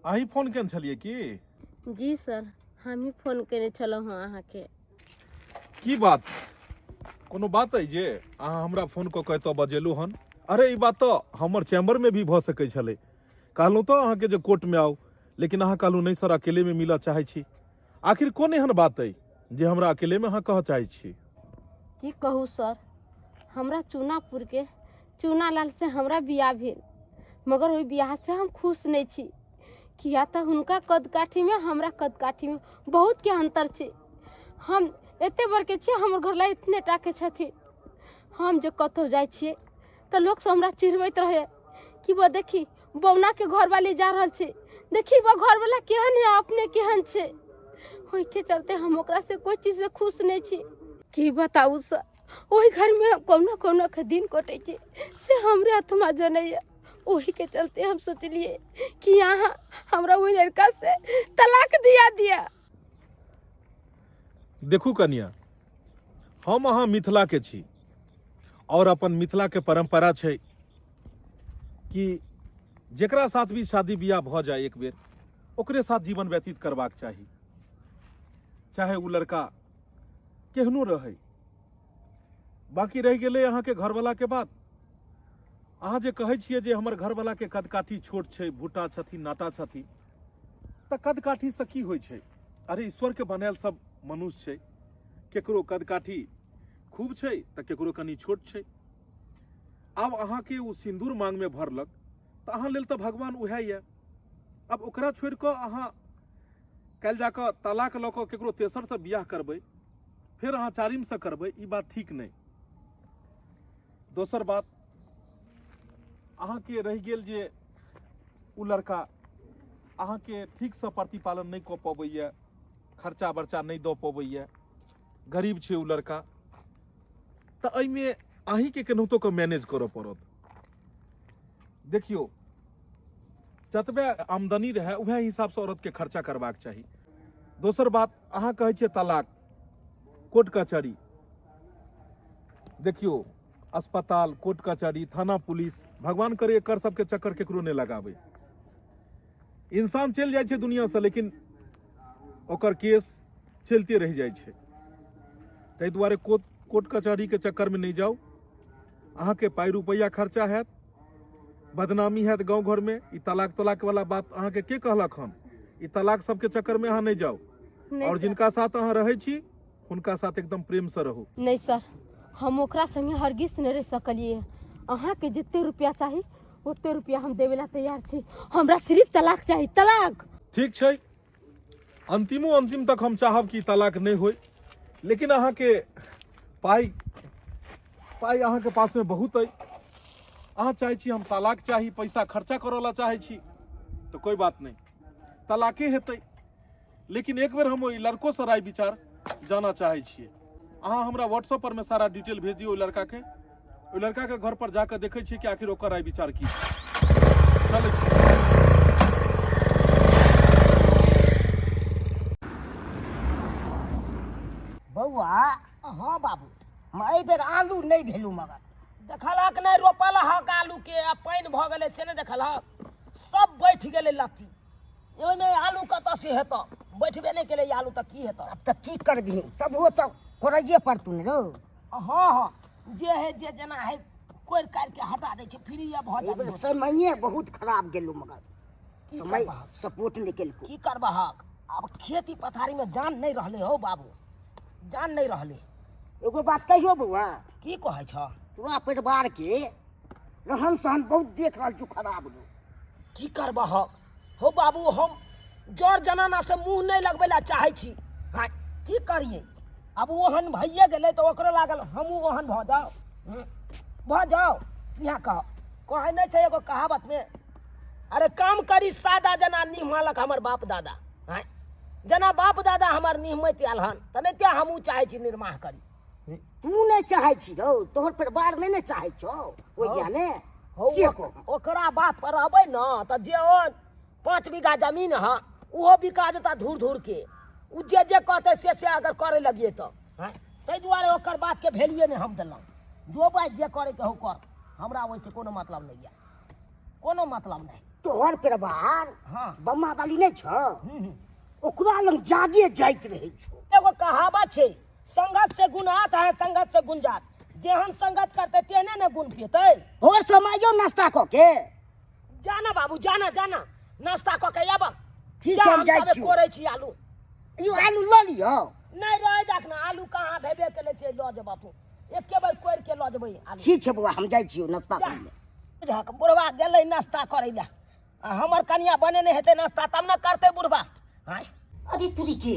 अहीं फोन केने छलियै की? जी सर, हमही फोन केने छलहुँ हँ अहाँके। की बात, कोनो बात अइ जे अहाँ हमरा फोन कऽ कऽ एतऽ बजेलहुँ हन? अरे ई बात तऽ हमर चैम्बरमे भी भऽ सकै छलै। कहलहुँ तऽ अहाँके जे कोर्टमे आउ, लेकिन अहाँ कहलहुँ नहि सर, अकेलेमे मिलऽ चाहै छी। आखिर कोन एहन बात अइ जे हमरा अकेलेमे अहाँ कहऽ चाहै छी? की कहू सर, हमरा चूनापुरके चूनालाल से हमरा बियाह भेल, मगर ओहि बियाहसँ हम खुश नहि छी, किया तऽ हुनका कद काठीमे हमरा कद काठीमे बहुतके अन्तर छै। हम एते बड़के छियै, हमर घरला इतने टाके छथिन। हम जे कतहु जाइ छियै तऽ लोकसभ हमरा चिढ़बैत रहैए कि बा देखी बौनाके घरवाली जा रहल छै, देखी बा घरवाला केहन है, अपने केहन छै। ओहिके चलते हम ओकरासँ कोइ चीजसँ खुश नहि छी। की बताउ सर, ओहि घरमे हम कहुना कहुना के दिन कटै छै से हमरे आत्मा जनैए। ओहिके चलते हम सोचलियै कि अहाँ हमरा ओहि लड़का से तलाक दिया दिया। देखू कनिया, हम अहाँ मिथिला के छी और अपन मिथिला के परंपरा छै कि जेकरा साथ भी शादी बियाह भऽ जाय एक बेर ओकरे साथ जीवन व्यतीत करबाक चाही, चाहे ओ लड़का केहनो रहै। बाकी रहि गेलै अहाँके घरवला के बात। अहाँ जे कहै छियै जे हमर घरवला के कदकाठी छोट छै, भूटा छथिन, नाटा छथिन, तऽ कदकाठीसँ की होइ छै? अरे ईश्वरके बनायल सब मनुष्य छै, केकरो कदकाठी खूब छै तऽ केकरो कनि छोट छै। आब अहाँके ओ सिन्दूर मांगमे भरलक तऽ अहाँ लेल तऽ भगवान उएह यऽ। आब ओकरा छोड़ि कऽ अहाँ काल्हि जा कऽ तलाक लऽ कऽ केकरो तेसरसँ बियाह करबै, फेर अहाँ चारिमसँ करबै, ई बात ठीक नहि। दोसर बात अहाँके रहि गेल जे ओ लड़का अहाँके ठीकसँ प्रतिपालन नहि कऽ पबैए, खर्चा बर्चा नहि दऽ पबैए, गरीब छै ओ लड़का, तऽ एहिमे अहीँके केनाहितो कऽ मैनेज करऽ पड़त। देखियौ, जतबे आमदनी रहए उएह हिसाबसँ औरतके खर्चा करबाक चाही। दोसर बात अहाँ कहै छियै तलाक, कोर्ट कचहरी, देखियौ अस्पताल, कोर्ट कचहरी, थाना पुलिस, भगवान करे एकर सबके चक्कर केकरो नहि लगाबै। इंसान चलि जाइ छै दुनियासँ, लेकिन ओकर केस चलिते रहि जाइ छै। ताहि दुआरे कोर्ट कचहरीके चक्करमे नहि जाउ। अहाँके पाइ रुपैआ खर्चा हैत, बदनामी हैत गाँव घरमे। ई तलाक तलाक वाला बात अहाँके के कहलक हन? ई तलाक सबके चक्करमे अहाँ नहि जाउ। नहि और सर। जिनका साथ अहाँ रहै छी हुनका साथ एकदम प्रेमसँ रहू। नहि सर, हम ओकरा संगे हरगिज नहि रहि सकलियै। अहाँके जते रुपया चाही ओते रुपया हम देवे ला तैयार छी। हमरा सिर्फ तलाक चाही, तलाक। ठीक छै, अंतिमो अंतिम तक हम चाहब कि तलाक नहि होय, लेकिन अहाँके पाइ पाइ अहाँके पासमे बहुत अइ, अहाँ चाहै छी हम तलाक चाही, पैसा खर्चा करऽ ला चाहै छी, तऽ कोइ बात नहि, तलाके हेतै। लेकिन एक बेर हम ओहि लड़कोसँ राय विचार जाना चाहै छियै। अहाँ हमरा व्हाट्सएप पर मे सारा डिटेल भेज दियौ ओहि लड़काके। ओहि लड़काके घर पर जाकऽ देखै छियै कि आखिर ओकर राय विचार की छै। चलै छी। बौआ। हाँ बाबू। हम एहि बेर आलू नहि भेलू, मगर देखलहक नहि रोपल हक आलू के, आ पानि भऽ गेलै से नहि देखलहक, सब बैठ गेलै लत्ती। ओहिमे आलू कतऽ से हेतौ? बैठबे नहि केलै आलू तऽ की हेतौ? आब तऽ की करबिही, तबुओ तऽ करैए पड़तौ ने रौ। हाँ हाँ, जे है जे जेना है कोरि काटि के हटा दै छै, फ्री भऽ एहि बेर जाइ। समये बहुत खराब गेलौ, मगर की समय करबहक? सपोर्ट नहि केलको। की करबहक, आब खेती पथारीमे जान नहि रहलै हौ बाबू, जान नहि रहलै। एगो बात कहियो बौआ? की कहै छह? तोरा परिवार के रहन सहन बहुत देख रहल छौ खराब रौ। की करबहक हौ बाबू, हम जर जनाना से मुँह नहि लगबै लए चाहै छी। हाँ, की करियै, आब ओहन भइए गेलै तऽ ओकरो लागल हमहूँ ओहन भऽ जाउ। भऽ जाउ। इएह कह कहै नहि छै एगो कहावतमे, अरे काम करी सादा जेना निहमालक हमर बाप दादा। आँय, जेना बाप दादा हमर निहमैत आयल हन तेनाहिते हमहूँ चाहै छी निर्वाह करी। तू नहि चाहै छी रौ, तोहर परिवार नहि ने चाहै छौ ओहि हौ। ज्ञाने हौ, से कह। ओकरा बात पर रहबै ने तऽ जे ओ 5 बीघा जमीन हँ ओहो बिका जेता धूर धूर के। ओ जे जे कहतै से से अगर करे लगिए तऽ आँय, ताहि दुआरे ओकर बातके वैल्यूए नहि हम देलहुँ। जो भाइ जे करैके हौ कर, हमरा ओहिसँ कोनो मतलब नहि यऽ, कोनो मतलब नहि। तोहर परिवार हाँ। बम्मा वाली नहि छौ, ओकरा लग जादे जाइत रहै छौ। एगो कहावत छै, संगत से गुण आता है संगत से गुण जात। जेहन संगत करते तेहने ने गुण पेतै। भोर समय आइयो नाश्ता कऽ के। जाना बाबू, जाना जाना, नाश्ता कऽ के आब। ठीक छै, हम जाइ छी। कोरै छी आलू। यो आलू लऽ लियौ। नहि रह देख ना, आलू कहाँ भेबे केलै से लऽ जेबऽ तू, एके बेर कोरि के लऽ जेबै आलू। ठीक छै बौआ, हम जाइ छियौ नाश्ता करै लए। बुझहक बुढ़वा गेलै नाश्ता करै लए, आ हमर कनिया बनेने हेतै नाश्ता तब ने करतै बुढ़वा। आँय अरे तुरी के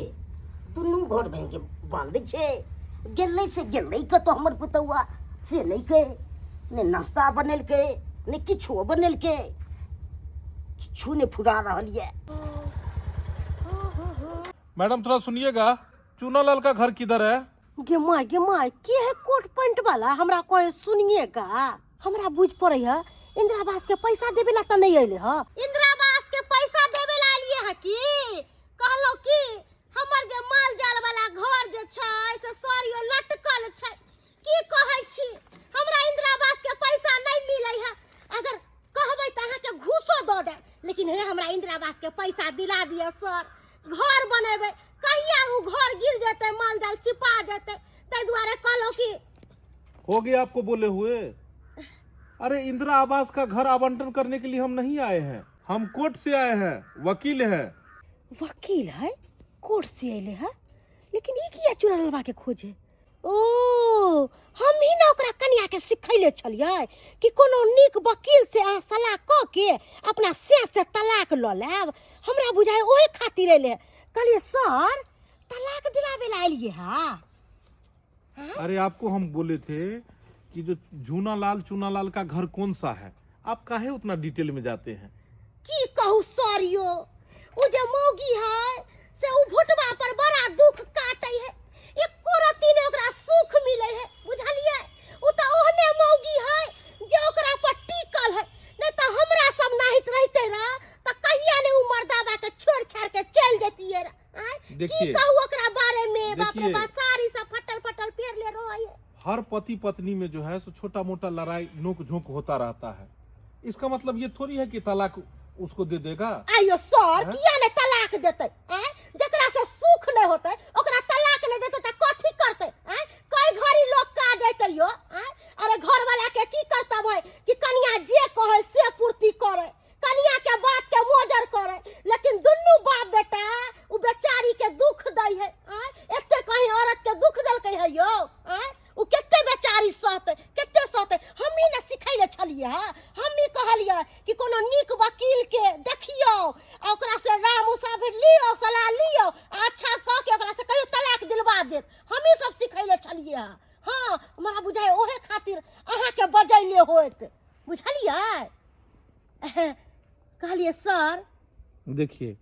दुनू घर बहिन के बंद छै, गेलै से गेलै कतौ हमर पुतौआ से नहि के, ने नाश्ता बनेलकै ने किछो बनेलकै, किछो नहि फुरा रहल यऽ। मैडम थोड़ा सुनिएगा, चूनालाल का घर किधर है? गे माय, गे माय, के है कोट पैंट वाला हमरा कहे सुनिएगा? हमरा बुझ पड़े है इंदिरा आवास के पैसा देवे ला त नहीं अइले ह। इंदिरा आवास के पैसा देवे ला अलिए है की? कहलो कि हमर जे माल जाल वाला घर जे छै से सरियो लटकल छै। की कहै छी, हमरा इंदिरा आवास के पैसा नहीं मिले है। अगर कहबै त अहाँ के घूसो दऽ देब, लेकिन हे हमरा इंदिरा आवास के पैसा दिला दिअ सर, घर बनेबै। कहिया उ घर गिर जेतै, माल जाल चिपा जेतै, ताहि दुआरे कहलहुँ कि हो गया आपको बोले हुए। अरे इंदिरा आवास का घर आवंटन करने के लिए हम नहीं आए हैं, हम कोर्ट से आए हैं, वकील हैं। वकील है, कोर्ट से अयले है, लेकिन ई किया चुनलवा के खोजे? ओ हम ही ना ओकरा कनिया के सिखैले छलियै कि कोनो नीक वकील से अहाँ सलाह कऽ के अपना से से तलाक लऽ लेब। हमरा बुझाइ ओहि खातिर अयले। कहलियै सर तलाक दिलाबे ला एलियै हा? अरे आपको हम बोले थे कि जो झूनालाल चूनालाल का घर कौन सा है, आप काहे उतना डिटेल में जाते हैं? की कहू सर यो, उ जे मौगी है से उ भुटवा पर बड़ा दुख काटे है, एको रत्ती ने ओकरा सुख मिले है, बुझलियै? उ त ओहने मौगी है जे ओकरा पर टिकल है, नहीं त हमरा सब नाहित रहते रह त कहिया ने उ मर्दाबा के छोड़ छाड़ के चल जतियै रह। आँय? की देखिए। कहू ओकरा बारे में, बाप रे देखिए। बाप, साड़ी सब फटल फटल पहिरले रहै है। हर पति पत्नी में जो है सो छोटा मोटा लड़ाई नोक झोंक होता रहता है, इसका मतलब ये थोड़ी है कि तलाक उसको दे देगा। आइयो सर, हैं? किया ने तलाक देतै? आँय? जकरा से सुख नहीं होतै ओकरा तलाक नहीं देतै त कथी करतै? आँय? कई घड़ी लोग का जैतै यो? आँय? अरे घर वाला के की करतब है कि कनिया जे कहे से पूर्ति करे, कनिया के बात के मोजर करे, लेकिन दुनू बाप बेटा उ बेचारी के दुख दै है। आँय? एते कहीं औरत के दुख देलकै है यो? आँय? उ कते बेचारी सहतै, कते सहतै? हमही ने सिखैले छलियै हँ, हमही कहलियै कि कोनो नीक वकील के देखियौ आ ओकरा से राम मुसाफिर लियौ, सलाह लियौ आ अच्छा कऽ के ओकरा से कहियो तलाक दिलवा देत। हमही सब सिखैले छलियै हँ। हँ, हमरा बुझाइ ओहे खातिर अहाँके बजैले होत, बुझलियै? कहलियै सर देखिए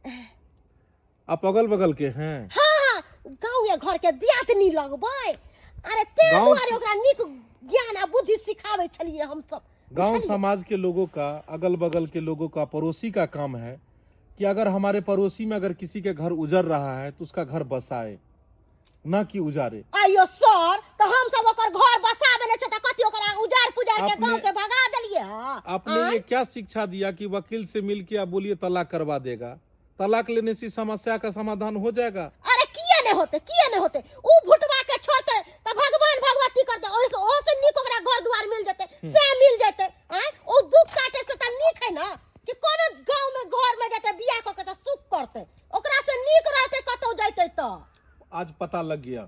आप अगल बगल के हैं। हाँ हाँ, गाँव घर के दियादनी लगबै। अरे ते गाँव दुआरे ओकरा नीक ज्ञान आ बुद्धि सिखाबै छलियै हमसब। गांव बुझलियै? समाज के लोगों का, अगल बगल के लोगों का, पड़ोसी का काम है कि अगर हमारे पड़ोसी में अगर किसी के घर उजर रहा है तो उसका घर बसाए, ना कि उजारे। आइयो सर, तो हम सब ओकर घर बसा देने छै त कथी ओकरा उजार पुजार के गांव से भगा देलियै हँ? आपने आँय? ये क्या शिक्षा दिया कि वकील से मिल के आप बोलिए तलाक करवा देगा? तलाक लेने से समस्या का समाधान हो जाएगा? अरे किया नहीं होते, किया नहीं होते? उ भुटवा के छोड़ते त भगवान भगवती करते, ओहि से ओहो से नीक ओकरा घर द्वार मिल जेते, से मिल जेते। आँय? ओ दुख काटे से त नीक है ना कि कोनो गांव में घर में जेते बियाह क के त सुख करते, ओकरा से नीक रहते कतौ जैते त। आज पता लग गया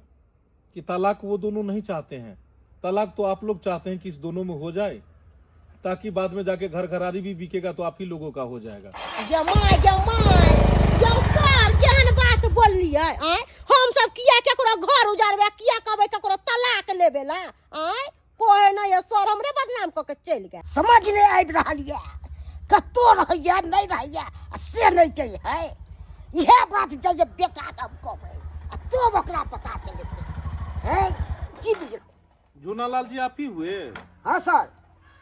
कि तलाक वो दोनों नहीं चाहते हैं, तलाक तो आप लोग चाहते हैं कि इस दोनों में हो जाए ताकि बाद में जाके घर घरारी भी बिकेगा तो आप ही लोगों का हो जाएगा। गे my, गे my, गे सर, केहन बात बोललियै? आँय, हम सब किया केकरो घर उजारबै, किया कहबै केकरो तलाक लेबे ला? आँय, कोई नहीं है सर, हमरे बदनाम कऽ के चलि गेल। समझ नहीं आबि रहल यऽ, कतौ रहैया नहीं रहैया आ से नहीं कही है। इएह बात जाइए बेटा के हम कहबै आ तब ओकरा पता चलतै। हैं जी बुझल। चूनालाल जी आप ही हुए? हाँ सर।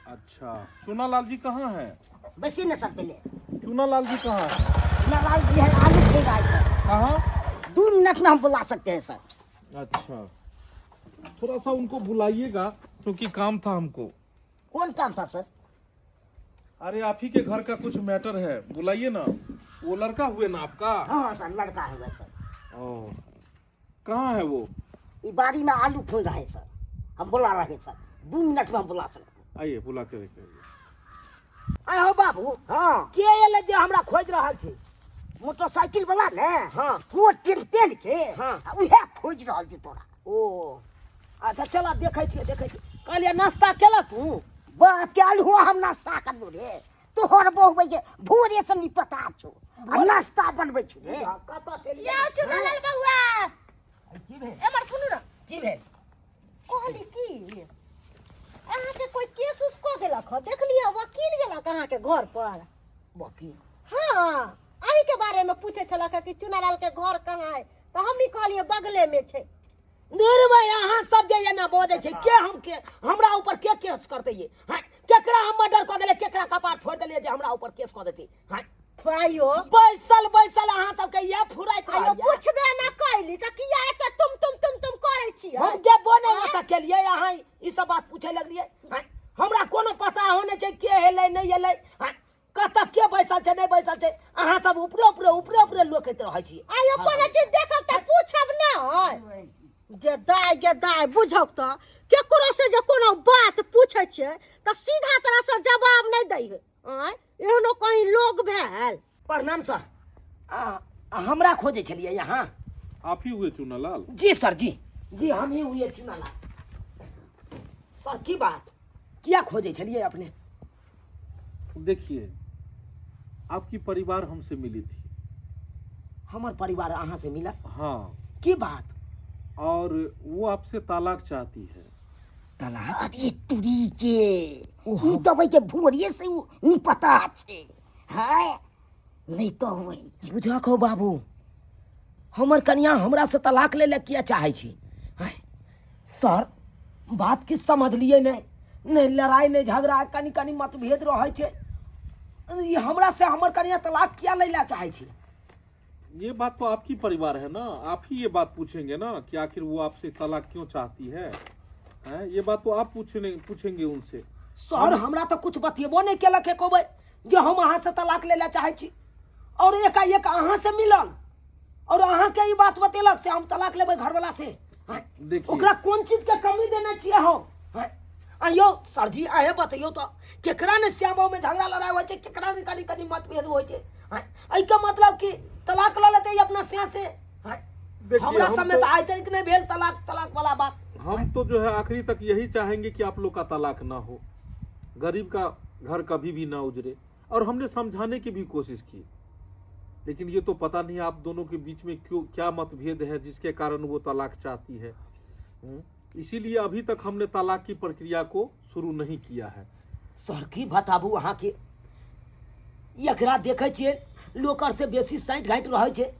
अच्छा, चूनालाल जी कहाँ हैं? बैसी ने सर पहले। चूनालाल जी कहाँ हैं? चूनालाल जी है आलू खेल रहा है सर। कहाँ? 2 मिनट में हम बुला सकते हैं सर। अच्छा, थोड़ा सा उनको बुलाइएगा क्योंकि काम था हमको। कौन काम था सर? अरे आप ही के घर का कुछ मैटर है, बुलाइए ना। वो लड़का हुए ना आपका? हाँ सर, लड़का है सर। ओ, कहाँ है वो? ई बाड़ी में आलू खून रहे सर, हम बोला रहे सर, 2 मिनट में हम बोला सर। आइए, बुला के लेके आइए। आय हो बाबू। हाँ। के एलै जे हमरा खोजि रहल छी? मोटरसाइकिल वाला ने। हाँ। कोट पेंट पहन के। हाँ। आ उहे खोज रहल छै तोरा। ओ अच्छा, चल देखै छियै, देखै छियै। कहलियै, नाश्ता केलक तू? बाप के आलू, हम नाश्ता करलू रे। तोहर बहु के भोरे से नहीं पता छौ आ नाश्ता बनबै छु रे। कतऽ चलि यौ चुनालाल बौआ। की भेल? एमर सुनू ने। की भेल? कहली की, अहाँके कोई केस उस कऽ देलक हँ? देखलियै, वकील गेलक अहाँके घर पर। वकील? हाँ, अही के बारे में पूछे छलक कि चुनालाल के घर कहाँ है, तऽ हम ही कहलियै बगले में छै। दूर भाई, अहाँ सब जे एना बजै छै के हम के हमरा ऊपर के केस करतै ये? हाँ, केकरा हम मर्डर कऽ देलियै, केकरा कपार फोड़ि देलियै जे हमरा ऊपर केस कऽ देतै? हाँ? आइयो। बैसल बैसल अहाँ सबके इएह फुराइत आइयो। रहैया। पूछबे ना कैली तऽ किया एते तुम तुम तुम तुम करै छियै? हम गेबो नहि ओतऽ केलियै, अहाँ ई सब बात पूछे लगलियै। हाँ, हमरा कोनो पता हो नहि छै के एलै नहि एलै। हाँ, कतऽ के बैसल छै, नहि बैसल छै, अहाँ सब ऊपरे ऊपरे ऊपरे ऊपरे लोकैत रहै छियै। आइयो, कोनो चीज देखब तऽ पूछब नहि। गे दाय, गे दाय, बुझक तऽ केकरो से जे कोनो बात पूछै छियै तऽ सीधा तरह से जवाब नहि दै है। आँय, एहनो कहीं लोग भेल? प्रणाम सर। आ, हमरा खोजै छलियै यहाँ? आप ही हुए चुनालाल? जी सर, जी जी, हम ही हुए चुनालाल सर। की बात, किया खोजै छलियै अपने? देखिए, आपकी परिवार हमसे मिली थी। हमर परिवार अहाँ से मिला? हाँ। की बात? और वो आपसे तलाक चाहती है। तलाक? अरे तुरी के, ई दबै के भोरे से उ नहीं पता छै हाँ, नहीं तो वही। बुझक हो बाबू, हमर कनिया हमरा से तलाक ले ले किया चाहै छी? आँय, सर, बात किछु समझलियै नहि। नहि लड़ाइ, नहि झगड़ा, कनि कनि मतभेद रहै छै। ई हमरा से हमर कनिया तलाक किया लै लए चाहै छी? ये बात तो आपकी परिवार है ना, आप ही ये बात पूछेंगे ना कि आखिर वो आपसे तलाक क्यों चाहती है, हैं? ये बात तो आप पूछने पूछेंगे उनसे। सर, हमरा तऽ कुछ बतेबो नहि केलक एको बेर जे हम अहाँ से तलाक लै लए चाहै छी, और एकाएक अहाँ से मिलल और अहाँके ई बात बतेलक से हम तलाक लेबै घरवाला से। आँय? देखिए। ओकरा कोन चीज के कमी देने छियै हम? आँय? आइयो सर जी, अहें बतैयौ तऽ केकरा ने श्यामो में झगड़ा लड़ाइ होइ छै, केकरा ने कनि कनि मतभेद होइ छै? आँय, एहिके मतलब कि तलाक लऽ लेतै अपना स्या से? आँय? देखिए, हमरा हम समय तऽ आइ तक नहि भेल तलाक तलाक वाला बात। हम तो जो है आखिरी तक यही चाहेंगे कि आप लोग का तलाक ना हो, गरीब का घर कभी भी ना उजरे। और हमने समझाने की भी कोशिश की, लेकिन ये तो पता नहीं आप दोनों के बीच में क्यों, क्या मतभेद है जिसके कारण वो तलाक चाहती है। इसीलिए अभी तक हमने तलाक की प्रक्रिया को शुरू नहीं किया है। सर, की बताबू अहाँके, एकरा देखै छियै लोक से बेसी साँठि घाटि रहै छै।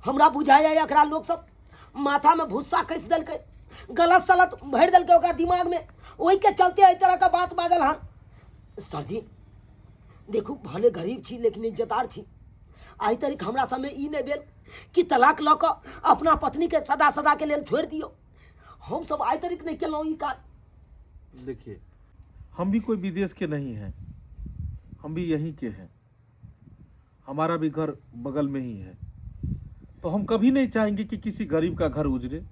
हमरा बुझाइए एकरा लोक सब माथामे भुस्सा कसि देलकै, गलत सलत भरि देलकै ओकरा दिमागमे, ओहिके चलते एहि तरहके बात बाजल हन। सर जी, देखू, भले गरीब छी लेकिन इज्जतदार छी। आइ तक हमरा सबमे ई नहि भेल कि तलाक लऽ कऽ अपना पत्नीके सदा सदाके लेल छोड़ि दियौ। हमसब आइ तक नहि केलहुँ ई काज। देखिए, हम भी कोई विदेश के नहीं हैं, हम भी यहीं के हैं, हमारा भी घर बगल में ही है। तो हम कभी नहीं चाहेंगे कि किसी गरीब का घर उजरे।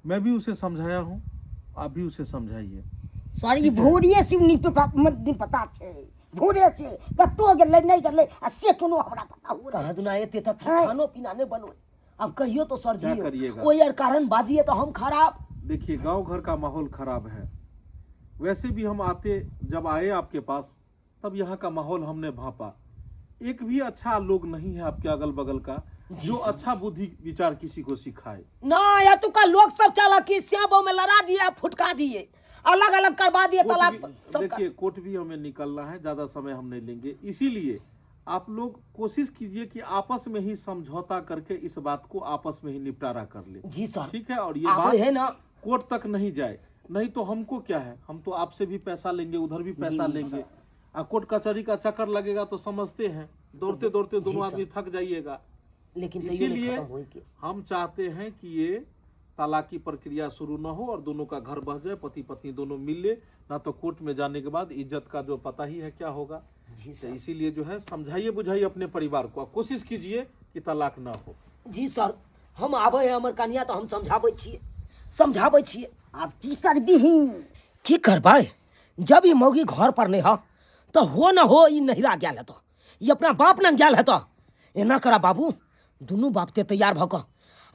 मैं भी उसे समझाया हूँ, आप भी उसे समझाइए। सर, ई भोरे से नहीं पता, नहीं पता छै, भोरे से कतौ गेलै नहि गेलै आ से कोनो हमरा पता हो। कहाँ दुना एते तक हाँ। खानो पीना नहीं बनवे। अब कहियो तो सर क्या जी, करिएगा? ओहि आर कारण बाजिए तो हम खराब। देखिए, गांव घर का माहौल खराब है। वैसे भी हम आते, जब आए आपके पास, तब यहाँ का माहौल हमने भांपा। एक भी अच्छा लोग नहीं है आपके अगल बगल का जो अच्छा बुद्धि विचार किसी को सिखाए। ना, एतुका लोग सब चला कि श्यामो में लड़ा दिए आ फुटका दिए, अलग अलग करवा दिए। कोर्ट तलाक सब देखिए, कोर्ट भी हमें निकलना है, ज्यादा समय हम नहीं लेंगे। इसीलिए आप लोग कोशिश कीजिए कि आपस में ही समझौता करके इस बात को आपस में ही निपटारा कर ले। जी सर। ठीक है? और ये आबे बात है ना कोर्ट तक नहीं जाए, नहीं तो हमको क्या है, हम तो आपसे भी पैसा लेंगे, उधर भी पैसा लेंगे आ कोर्ट कचहरी का चक्कर लगेगा तो समझते हैं, दौड़ते दौड़ते दोनों सर। आदमी थक जाइएगा। लेकिन तैयो नहीं इसीलिए खत्म होई केस। हम चाहते हैं कि ये तलाक की प्रक्रिया शुरू न हो और दोनों का घर बस जाए, पति पत्नी दोनों मिल ले। ना तो कोर्ट में जाने के बाद इज्जत का जो पता ही है क्या होगा। जी तो सर। इसीलिए जो है समझाइए बुझाइए अपने परिवार को, और कोशिश कीजिए कि तलाक ना हो। जी सर, हम आबै है हमर कनिया तऽ हम समझाबै छियै, समझाबै छियै। आब की करबिही? की करबै, जब ई मौगी घर पर नहि ह तऽ हो न हो ई नहिरा गेल हेतऽ, ई अपना बाप लग गेल हेतऽ। एना करा बाबू, दुनू बाप ते तैयार भऽ कऽ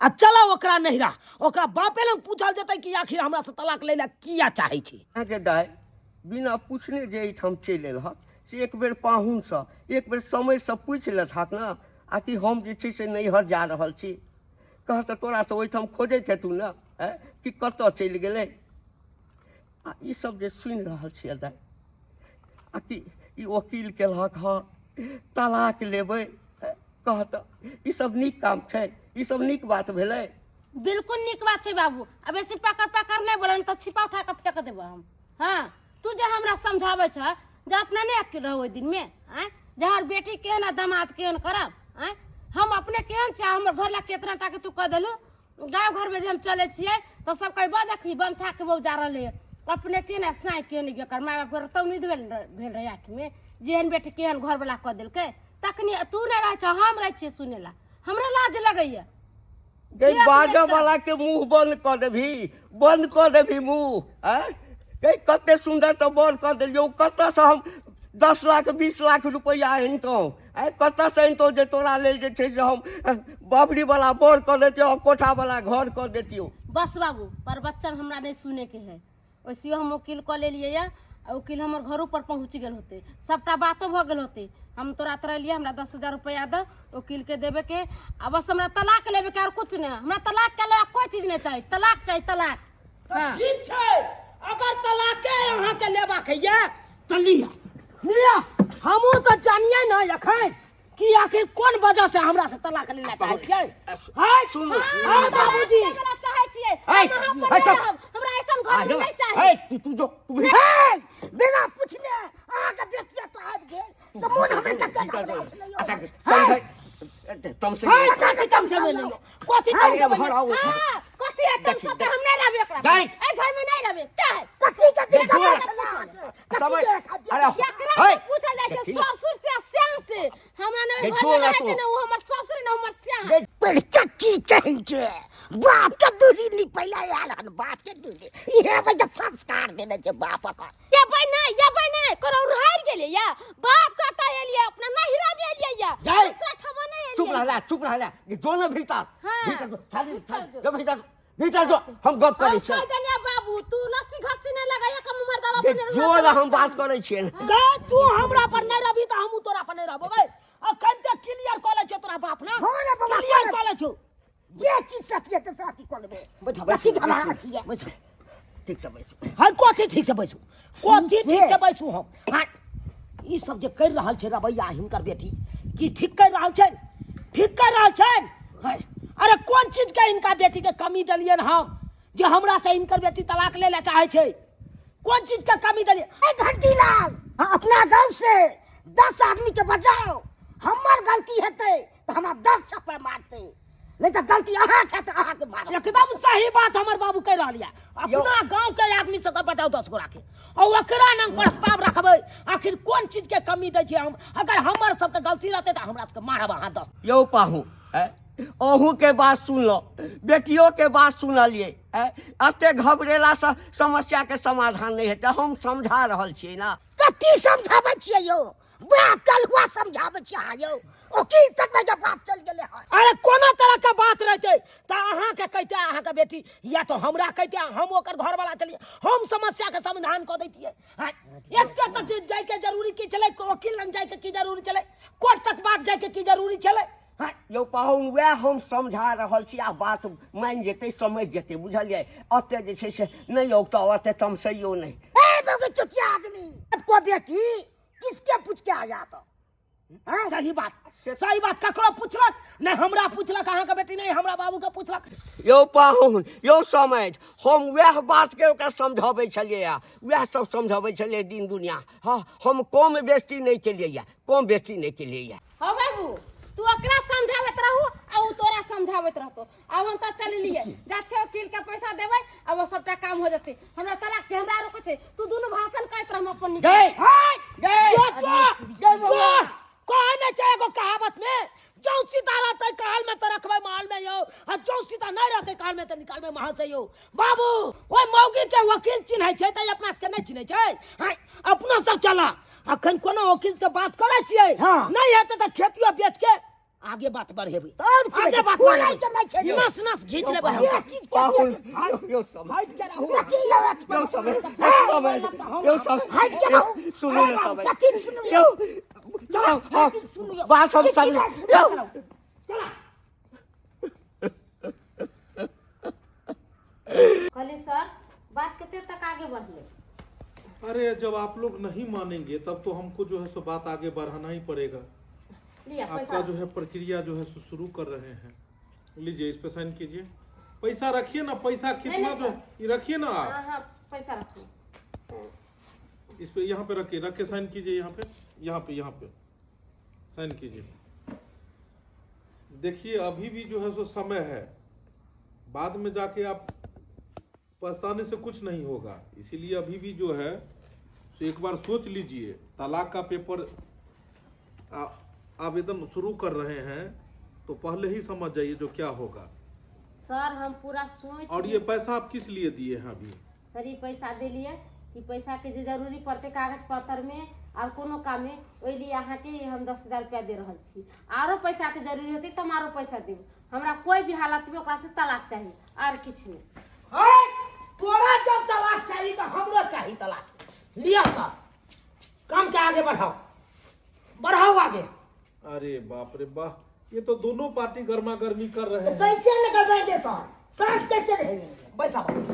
आ चला ओकरा नहिरा, ओकरा बापे लग पूछल जेतै कि आखिर हमरा से तलाक लै लए किया चाहै छी। अहाँके दाइ बिना पूछने जे एहिठाम चलि एलहक से एक बेर पाहुनसँ एक बेर समयसँ पूछि लेतहक ने, आ कि हम जे छै से नैहर जा रहल छी। कह तऽ तोरा तऽ ओहिठाम खोजैत हेतू ने, आँय कि कतऽ चलि गेलै। आ ई सब जे सुनि रहल छियै दाइ, आ कि ई वकील केलहक हँ तलाक लेबै, कह तऽ ई सब नीक काम छै? ई सब नीक बात भेलै? बिल्कुल नीक बात छै बाबू। अब बेसी पकड़ पकड़ नहि बोले तऽ छिपा उठा कऽ फेंक देबो हम। हाँ, तू जे हमरा समझाबै छ जे अपना नहि अकेल रहो ओहि दिनमे, आँय जे हमर बेटी केहन आ दामाद केहन करब, आँय हम अपने केहन छै, हमर घर ला केतना टाके तू कह देलू। गाँव घरमे जे हम चलै छियै तऽ सब कहै देखी बनठा के बहू जा रहलै, अपने के ने साँइ के ने एकर माय बाप के रतौनी भेल भेल रहै आँखिमे, जेहन बेटी केहन घरवला कऽ देलकै। तखनी तू नहि रहै छ, हम रहै छियै सुनै ला, हमरा लाज लगैया। गई बाजऽ वाला के मुंह बंद कऽ देबही, बंद कऽ देबही मुंह। आँय गई कते सुंदर तऽ बंद कऽ देलियौ, कतऽसँ हम 10 लाख 20 लाख रुपैआ अनितहुँ? आँय कतऽसँ अनितहुँ जे तोरा लेल जे छै से हम बाबरी वाला बर कऽ देतियौ आ कोठा वाला घर कऽ देतियौ। बस बाबू, प्रवचन हमरा नहि सुनैके है। वैसे हम वकील कऽ लेलियै यऽ, आ वकील हमर घरो पर पहुँच गेल होतै, सबटा बातो भऽ गेल होतै। हम तोरा तोरा एलियै, हमरा 10,000 रुपैआ दऽ वकील के देबे के, आ बस हमरा तलाक लेबे के, और कुछ नहीं। हमरा तलाक के अलावा कोई चीज नहीं चाहिए, तलाक चाहिए, तलाक। तऽ हाँ। ठीक छै, अगर तलाके अहाँके लेबाक यऽ तऽ लिअ लिअ। हमहूँ तऽ जानियै ने एखन कि आखिर कोन वजह से हमरा से तलाक लेला चाहै छियै। हाय सुनू। हाय बाबूजी, लेबे चाहै छियै, हाय, हम अहाँ पर हाय, नहि चुप। रहब, हमरा ऐसन घर में नहीं चाही। हे तू तू जो तू भी हे, बिना पूछले अहाँके बेटिया तो आबि गेल से मोन हमरा कते घबराइ छलै यौ। अच्छा समझै तमसे हाय कथी तमसे में लियौ, कथी तमसे में लियौ? हाँ, कथी है तुम सब हम नहीं रहबे एकरा। दाइ। ए घर में नहीं रहबे क्या है? कथी के दिक्कत जो- छलै अहाँके? कथी समय- के खातिर? अरे एकरा हे, से पूछल जाइ छै देखी। ससुर से आ श्याम से। हमरा ने गे, घर जो में ना रहै तू। के न ओ हमर ससुर न हमर श्याम। पर चच्ची कहै छै बाप के दूरी निपैला आयल हन, बाप के दूरी इहे वजह संस्कार देने छै बाप के। ये नहीं, ये नहीं, करो रह गेलियै या बाप कहता एलियै अपना नहिरा भी एलियै या जाय। दूसरा ठमा नहीं चुप एलियै। रहला, चुप रहला, ये जो न भीतर। हाँ। भीतर जो, थाली भीतर थाली जो। जो भीतर जो, भीतर जो हम गप करै हम छियै। कह देलियै बाबू तू लस्सी घस्सी नहीं लगाइए कम मर्दावा गे, अपने जो रुआ न हम बात करै छियै ने। गे तू हमरा पर नहीं रहबी तऽ हमहूँ तोरा पर नहीं रहबो गे। अखन तक क्लियर कऽ लै छियौ तोरा बाप ना। हाँ रे बाबा, क्लियर कऽ ले। कऽ लै छियौ। जे चीज साथी है तो साथी कऽ लेबै। बैठा, कथी बैसू, घबराहट बैसू, है? बैसू। ठीक से बैसू। हाँ कथी ठीक से बैसू, कथी से? ठीक से बैसू हम? हाँ ई सब जे कर रहल छै रवैया हिनकर बेटी की ठीक कर रहल छै? ठीक कर रहल छै? हाँ, अरे कोन चीज के हिनका बेटी के कमी देलियन हम जे हमरा से हिनकर बेटी तलाक ले ला चाहे छै? कोन चीज के कमी देलियै? ए घंटी लाल, हाँ, अपना गांव से 10 आदमी के बजाओ, हमर गलती हेतै तऽ हमरा 10 छप्पड़ मारतै, नहीं तऽ गलती अहाँ के तऽ अहाँ के मारत। एकदम सही बात हमर बाबू कह रहल यऽ। अपना गांव के आदमी सबके बचाउ 10 गोरा के, और ओकरा नाम प्रस्ताव रखबै। आखिर कोन चीज के कमी दै छियै हम? अगर हमर सबके गलती रहतै तऽ हमरा सबके मारब अहाँ 10। यौ पाहु, अहूँ के बात सुनलो, बेटियो के बात सुनलियै। एते घबरेला से समस्या के समाधान नहीं हेतै, हम समझा रहल छियै ना। कथी समझाबै छियै यौ? बाप कलहुआ समझाबै छियै अहाँ यौ? वकील तक में जब बाप चल गेलै हन। अरे कोनो तरह के बात रहतै तऽ अहाँके कहिते अहाँके बेटी, या तो हमरा कहिते हम ओकर घरवाला छलियै, हम समस्या के समाधान कऽ दैतियै। हाँ, एते तक जे जाइके जरूरी की छलै? वकील लग जाइके की जरूरी छलै? कोर्ट तक बात जाइके की जरूरी छलै? हाँ। यौ पाहुन, वएह हम समझा रहल छी, आ बात मानि जेतै समझ जेतै, बुझलियै? एते जे छै से नहि औगताउ, एते तमसैयो नहि। ए मौगी चुतिया आदमी, आपको बेटी किसके पूछ के आया तो? हाँ? सही बात, सही बात। ककरो पूछलक नहीं, हमरा पूछलक अहाँके बेटी, नहीं हमरा बाबू के पूछलक। यौ पाहुन, यौ समझ, हम वएह बात के ओकरा समझाबै छलियै, वएह सब समझाबै छलियै दिन दुनिया। हाँ, हम कम बेस्ती नहीं केलियै, कम बेस्ती नहीं केलियै। हाँ बाबू, तू ओकरा समझाबैत रहू आ उ तोरा समझाबैत रहतो। आब हम तऽ चललियै, जा छै वकील के पैसा देबै आ वो सबटा काम हो जेतै। हमरा तलाक छै, हमरा रोकै छै। तू दुनू भाषण करैत रह, हम अपन निकल। गए हाय गए जो जो गए जो बौआ। कहै नहि छै एगो कहावत में, जौ सीता रहतै कहल में तऽ रखबै महल में यौ, आ जौ सीता नहि रहतै कहल में तऽ निकालबै महल से यौ। बाबू ओहि मौगी के वकील चिन्है छै तऽ अपना सबके नहि चिन्है छै? हाय अपनो सब चला, अखन कोनो वकील से बात करै छियै। हाँ। नहि हेतै तऽ खेतियो बेच के आगे बात बढ़ेबै। आओर की आगे हेतै? बात छोड़ै बढ़ेबै। के नहि छै यौ। नस नस घीच लेबै ये हम। चीज के पाहुन दिया- यौ समय हटि के रहू। कथी यौ अथी यौ समय समय यौ समय हटि के रहू। सुनू अरे ने बाबू, समय कथी सुनू यौ चलो हाँ बात हम समझ यौ। कहली सर, बात कते तक आगे बढ़ले? अरे जब आप लोग नहीं मानेंगे तब तो हमको जो है सो बात आगे बढ़ाना ही पड़ेगा। लिया आपका पैसा। जो है प्रक्रिया जो है सो शुरू कर रहे हैं। लीजिए, इस पे साइन कीजिए। पैसा रखिए ना, पैसा कितना नहीं, जो ये रखिए ना आप। हाँ हाँ, पैसा रखिए। इस पे यहाँ पे रखिए, रख के साइन कीजिए। यहाँ पे यहाँ पे यहाँ पे साइन कीजिए। देखिए अभी भी जो है सो समय है, बाद में जाके आप पछताने से कुछ नहीं होगा, इसीलिए अभी भी जो है सो एक बार सोच लीजिए। तलाक का पेपर आवेदन शुरू कर रहे हैं तो पहले ही समझ जाइए जो क्या होगा। सर हम पूरा सोच और ये पैसा आप किस लिए दिए हैं अभी? सर ई पैसा देलियै कि पैसा के जे जरूरी पड़तै कागज पत्तर में और कोनो काम में, ओहि लिए अहाँके हम 10,000 रुपया दे रहल छी। आरो पैसा के जरूरी होतै तऽ हम आरो पैसा देब। हमरा कोई भी हालत में ओकरा से तलाक चाही, आर किछु नहि। हाय, तोरा जब तलाक चाही तऽ हमरो चाही तलाक। लिअ सर, काम के आगे बढ़ाओ, बढ़ाओ आगे। अरे बाप रे वाह, ये तो दोनों पार्टी गर्मा गर्मी कर रहे हैं। कैसे न करवाएंगे सर, साथ कैसे रहेंगे? बैसा बाबू,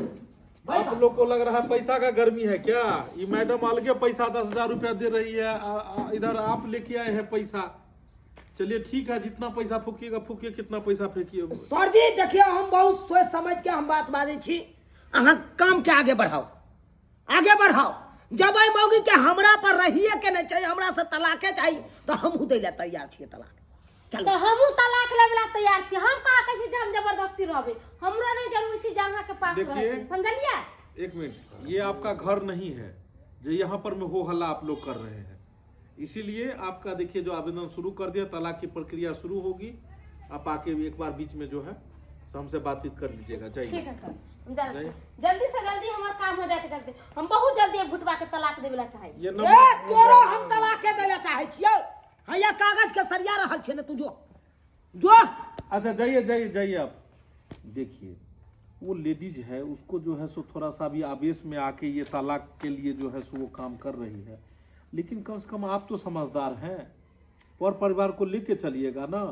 बैसा। आप लोग को लग रहा है पैसा का गर्मी है क्या? ये मैडम अलगे पैसा 10,000 रुपया दे रही है, आ, आ, इधर आप लेके आए हैं पैसा। चलिए ठीक है, जितना पैसा फूकिएगा फूकिए, कितना पैसा फेंकिए। सर जी देखियौ, हम बहुत सोच समझ के हम बात बाजै छी। अहाँ काम के आगे बढ़ाओ, आगे बढ़ाओ। जब एहि मौगी के हमरा पर रहिए के नहि छै, हमरा से तलाके चाही, तऽ हमहूँ दै लए तैयार छियै तलाक। चलू। तऽ हमहूँ तलाक लेबै ला तैयार छी। हम कहाँ कहै छी जे हम जबरदस्ती रहबै? हमरो नहि जरूरी छै जे अहाँके पास देखिए। रहै, समझलियै? एक मिनट, ये आपका घर नहीं है जो यहाँ पर में हो हल्ला आप लोग कर रहे हैं, इसीलिए आपका देखिए जो आवेदन शुरू कर दिया, तलाक की प्रक्रिया शुरू होगी। आप आके एक बार बीच में जो है सो हमसे बातचीत कर लीजिएगा। ठीक जाइए है सर, हम जा रहल जाइए। छी। जल्दी से जल्दी हमर काम हो जाए के चलते हम बहुत जल्दी घुटवा के तलाक देवे ला चाहै छी। ये ए नंबर तोरो हम तलाके दै लए चाहै छियौ। हैया कागज के सरिया रहल छै ने, तू जो जो। अच्छा जाइए जाइए जाइए। आप देखिए वो लेडीज है, उसको जो है सो थोड़ा सा भी आवेश में आके ये तलाक के लिए जो है सो वो काम कर रही है, लेकिन कम से कम आप तो समझदार हैं, पर परिवार को लेके चलिएगा ना।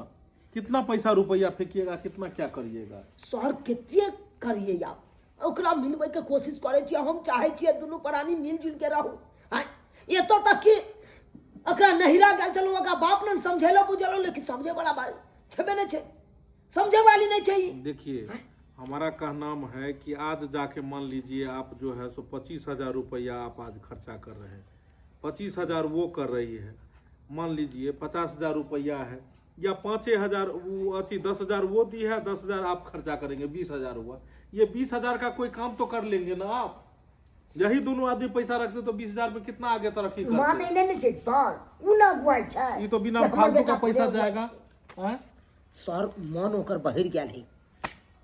कितना पैसा रुपया फेंकिएगा, कितना क्या करिएगा? सर कते करिए आप, ओकरा मिलबै के कोशिश करै छियै। हम चाहै छियै दुनू प्राणी मिलजुल के रहू। आँय, एतऽ तक कि ओकरा नहिरा गेल छलहुँ, ओकरा बाप ने समझेलो बुझेलो, लेकिन समझे वाला बात छेबे नहि छै, समझे वाली नहि छै ई। देखिए हमारा कहना है कि आज जाके मान लीजिए आप जो है सो 25,000 रुपया आप आज खर्चा कर रहे हैं, 25,000 वो कर रही है, मान लीजिए 50,000 रुपया है या 5,000 वो अथी 10,000 वो दी है, 10,000 आप खर्चा करेंगे, 20,000 हुआ। ये 20,000 का कोई काम तो कर लेंगे ना आप? यही दोनों आदमी पैसा रखते तो 20,000 में कितना आगे तरक्की करते? मानै नहि ने छै सर, उ न अगुआइ छै। ये तो बिना कि हमर फालतू बेटा का पैसा थोड़े अगुआइ जाएगा छै। हैं? सर मन ओकर बहरि गेल है,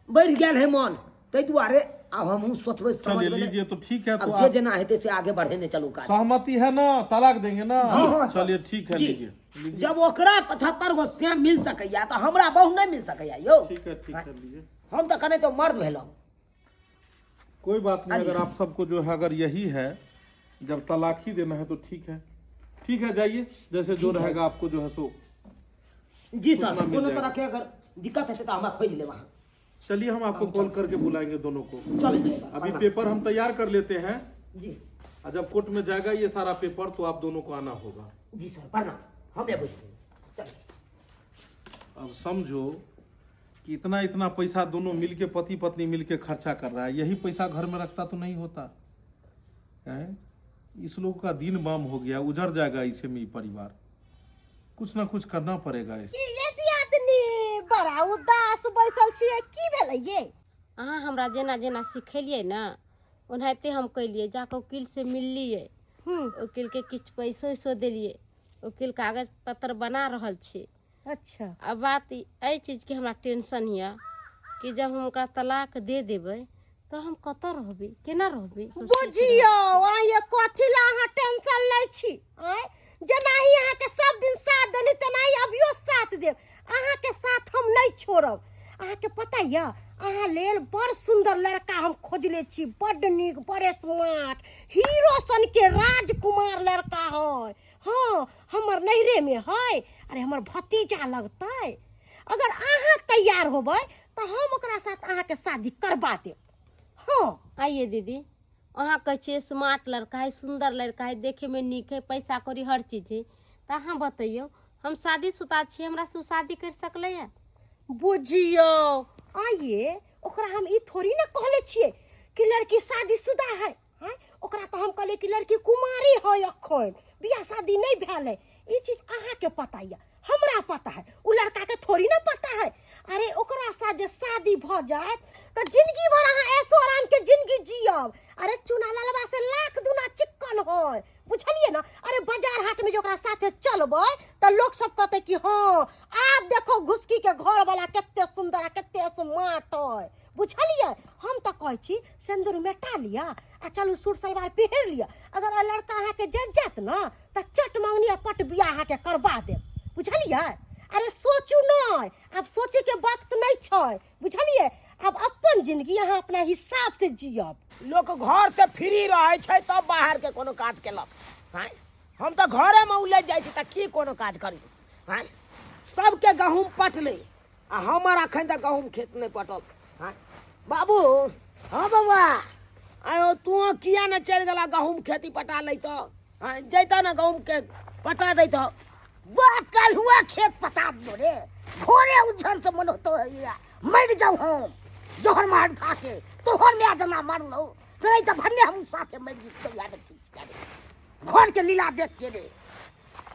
बढ़ि गेल है मन, ताहि दुआरे आब हमहूँ सोचबै चलिए समझबै ने। लीजिए तो ठीक है। तो आब जे आप जेना हेतै से आगे बढ़ेने चलू काज। सहमति है ना, तलाक देंगे ना? हाँ, चलिए ठीक है। जी। लीजिए। जब ओकरा 75 गो श्याम मिल सकैया तऽ हमरा बहु नहि मिल सकैया यौ? ठीक है ठीक है, लीजिए। हम तऽ कने तो मर्द भेलहुँ। कोई बात नहीं, अगर आप सबको जो है अगर यही है जब तलाक ही देना है तो ठीक है, ठीक है, जाइए, जैसे जो ठीक है। रहेगा आपको जो है सो। जी सर। सूचना मिल कोनो जाएगा। तरहके अगर दिक्कत हेतै तऽ हमरा खोजि लेब अहाँ। चलिए हम आपको कॉल करके बुलाएंगे दोनों को। चलै छी सर। अभी पेपर हम तैयार कर लेते हैं जी। और जब कोर्ट में जाएगा ये सारा पेपर तो आप दोनों को आना होगा। जी सर, प्रणाम, हम एबै। चल। अब समझो कि इतना इतना पैसा दोनों मिलके पति पत्नी मिलके खर्चा कर रहा है, यही पैसा घर में रखता तो नहीं होता है। इस लोग का दिन बाम हो गया, उजड़ जाएगा इसे में ये परिवार। कुछ ना कुछ करना पड़ेगा इस ये दियादनी बड़ा उदास बैसल छियै की भेलै ये अहाँ हमरा जेना जेना सिखेलियै ने ओनाहिते हम केलियै जाकऽ वकीलसँ मिललियै वकीलके किछु पैसो उइसो देलियै वकील कागज पत्र बना रहल छै अच्छा आ बात एहि चीजके हमरा टेंशन यऽ कि जब हम ओकरा तलाक दे देबै तऽ हम कतऽ रहबै केना रहबै बुझियौ आइ कथी ला अहाँ टेंशन लै छी आँय जेनाही अहाँके सब दिन साथ देली तेनाही अभियो साथ देब अहाँके साथ हम नहि छोड़ब अहाँके पता यऽ अहाँ लेल बड़ सुन्दर लड़का हम खोजले छी बड्ड नीक बड़ स्मार्ट हीरो सनके राजकुमार लड़का है हँ हमर नैहरेमे है अरे हमर भतीजा लगतै अगर अहाँ तैयार होबै तऽ हम ओकरा साथ अहाँके शादी करबा देब हँ आइए दीदी अहाँ कहै छियै स्मार्ट लड़का है सुन्दर लड़का है देखैमे नीक है पैसा कौड़ी हर चीज है तऽ अहाँ बतैयौ हम शादीशुदा छियै हमरा से ओ शादी करि सकलै हँ बुझियौ आइए ओकरा हम ई थोड़ी ने कहले छियै कि लड़की शादीशुदा है आँय ओकरा तऽ हम कहलियै कि लड़की कुमारी है अखन बियाह शादी नहि भेल है ई चीज अहाँके पता यऽ हमरा पता है ओ लड़काके थोड़ी ने पता है अरे ओकरा साथ जे शादी भऽ जायत तऽ जिंदगी भर अहाँ ऐसो आराम के जिंदगी जियब अरे चुना ललबा से लाख दुना चिक्कन है बुझलियै ने अरे बाजार हाट में जे ओकरा साथे चलबै तऽ लोक सब कहतै कि हँ आब देखो घुसकी के घर वाला कते सुंदर आ कते स्मार्ट है बुझलियै हम तऽ कहै छी सिन्दूर मेटा लिअ आ चलू सूट सलवार पहिर लिअ अगर लड़का अहाँके जच जायत ने तऽ चट मंगनी आ पट बियाह अहाँके करबा देब बुझलियै अरे सोचू नहि आब सोचैके वक्त नहि छै बुझलियै आब अपन जिंदगी अहाँ अपना हिसाब से जियब लोक घर से फ्री रहै छै तब बाहरके कोनो काज केलक आँय हम तऽ घरेमे उलझि जाइ छी तऽ की कोनो काज करी आँय सबके गहूँम पटलै आ हमर अखन तक गहूँम खेत नहि पटल आँय बाबू हाँ बौआ आयो तू किया ने चलि गेला गहूँम खेती पटा लैतऽ आँय जैतऽ ने गहूँम के पटा दैतऽ बात कल हुआ खेत पता दियो रे घोरे उज्जन से मन होतो है मर जाऊ हम जोहर मार खा के तोहर माय जना मरलो नहीं तो भन्ने हम साथे मर जीतो यार ठीक करे घर के लीला देख के रे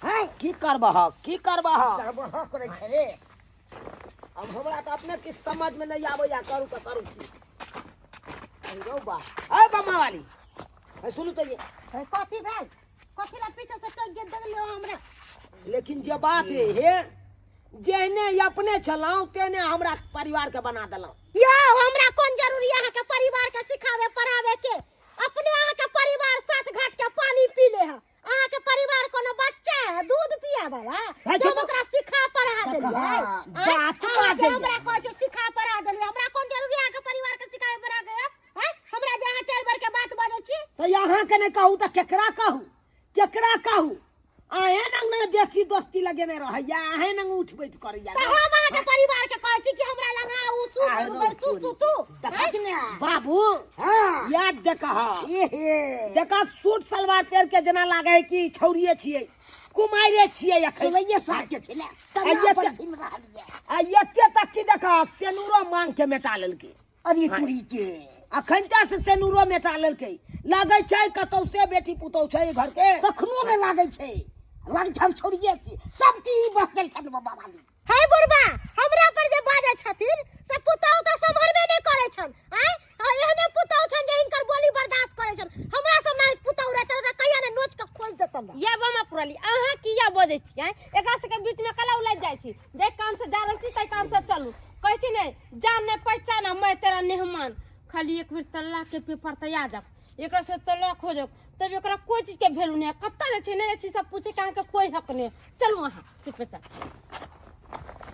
हैं की करबह की करबह करबह करे छे रे अब हमरा तऽ अपने किछु समझमे नहि आबैया करू तऽ करू की अरे रौ बा अरे बम्मा वाली अरे सुनू तऽ ये कथी भेल कथी ला पीछे से टोक के देलियो हमरा लेकिन जे बात है हे जेहने अपने छलहुँ तेहने हमरा परिवारके बना देलहुँ यौ हमरा कोन जरूरी अहाँ के परिवार के सिखावे पढ़ावे के अपने अहाँ के परिवार सात घाट के पानी पी ले है अहाँ के परिवार कोनो बच्चा है दूध पिया वाला है, जब चुप। ओकरा सिखा पढ़ा देलियै बात अहाँ के बाजैया। हमरा कहै छै सिखा पढ़ा देलियै हमरा कोन जरूरी अहाँ के परिवार के सिखावे पढ़ा के हैं हमरा जे अहाँ चारि बार के बात बाजै छी तऽ अहाँके नहि कहू तऽ केकरा कहू केकरा कहू अहें नंग ने बेसी दोस्ती लगेने रहैया अहें नंग उठ बैठ करैया तऽ हम अहाँ के परिवार के कहै छी कि हमरा लग आउ सु आइ करू सु सुतू देखत ने बाबू हाँ याद देखह एहे देखब सूट सलवार पहिर के जेना लागे है कि छौड़िए छियै कुमारे छियै अखन सोलह साल के छलै आ तना ये पर तऽ- घुमि रहल ये आ एते तक की देखब सेनूरो मांग के मेटा लेलकै अरे तुरी के अखन ता से सेनूरो मेटा लेलकै लागै छै कतौ से बेटी पुतौ छै घर के कखनो नहि लागै छै लागै छै हम छोड़िए छी सब चीज बसल छथि बाबा वाली हे बुढ़बा हमरा पर जे बाजै छथिन से पुतहु तऽ सम्हरबे नहि करै छन आँय आ एहने पुतहु छन जे हिनकर बोली बर्दाश्त करै छन हमरा सब नाहित पुतहु रहतन ओकरा कहिया ने नोच के खोजि देतन या बमा पुराली अहाँ किया बजै छी आँय एकरा सबके बीचमे कला उलझि जाइ छी जाहि काम से जा रहल छी ताहि काम से चलू कहै छी ने जान ने पहचान आ मैं तेरा मेहमान खाली एक बेर तल्ला के पेपर तऽ याद आब एकरा से तलाक हो जाओ तब एकरा कोई चीज के वैल्यू नहीं है कत्ता जाइ छै नहि जाइ छै सब पूछे के अहाँके कोई हक नहीं है। चलू अहाँ चुपे चाप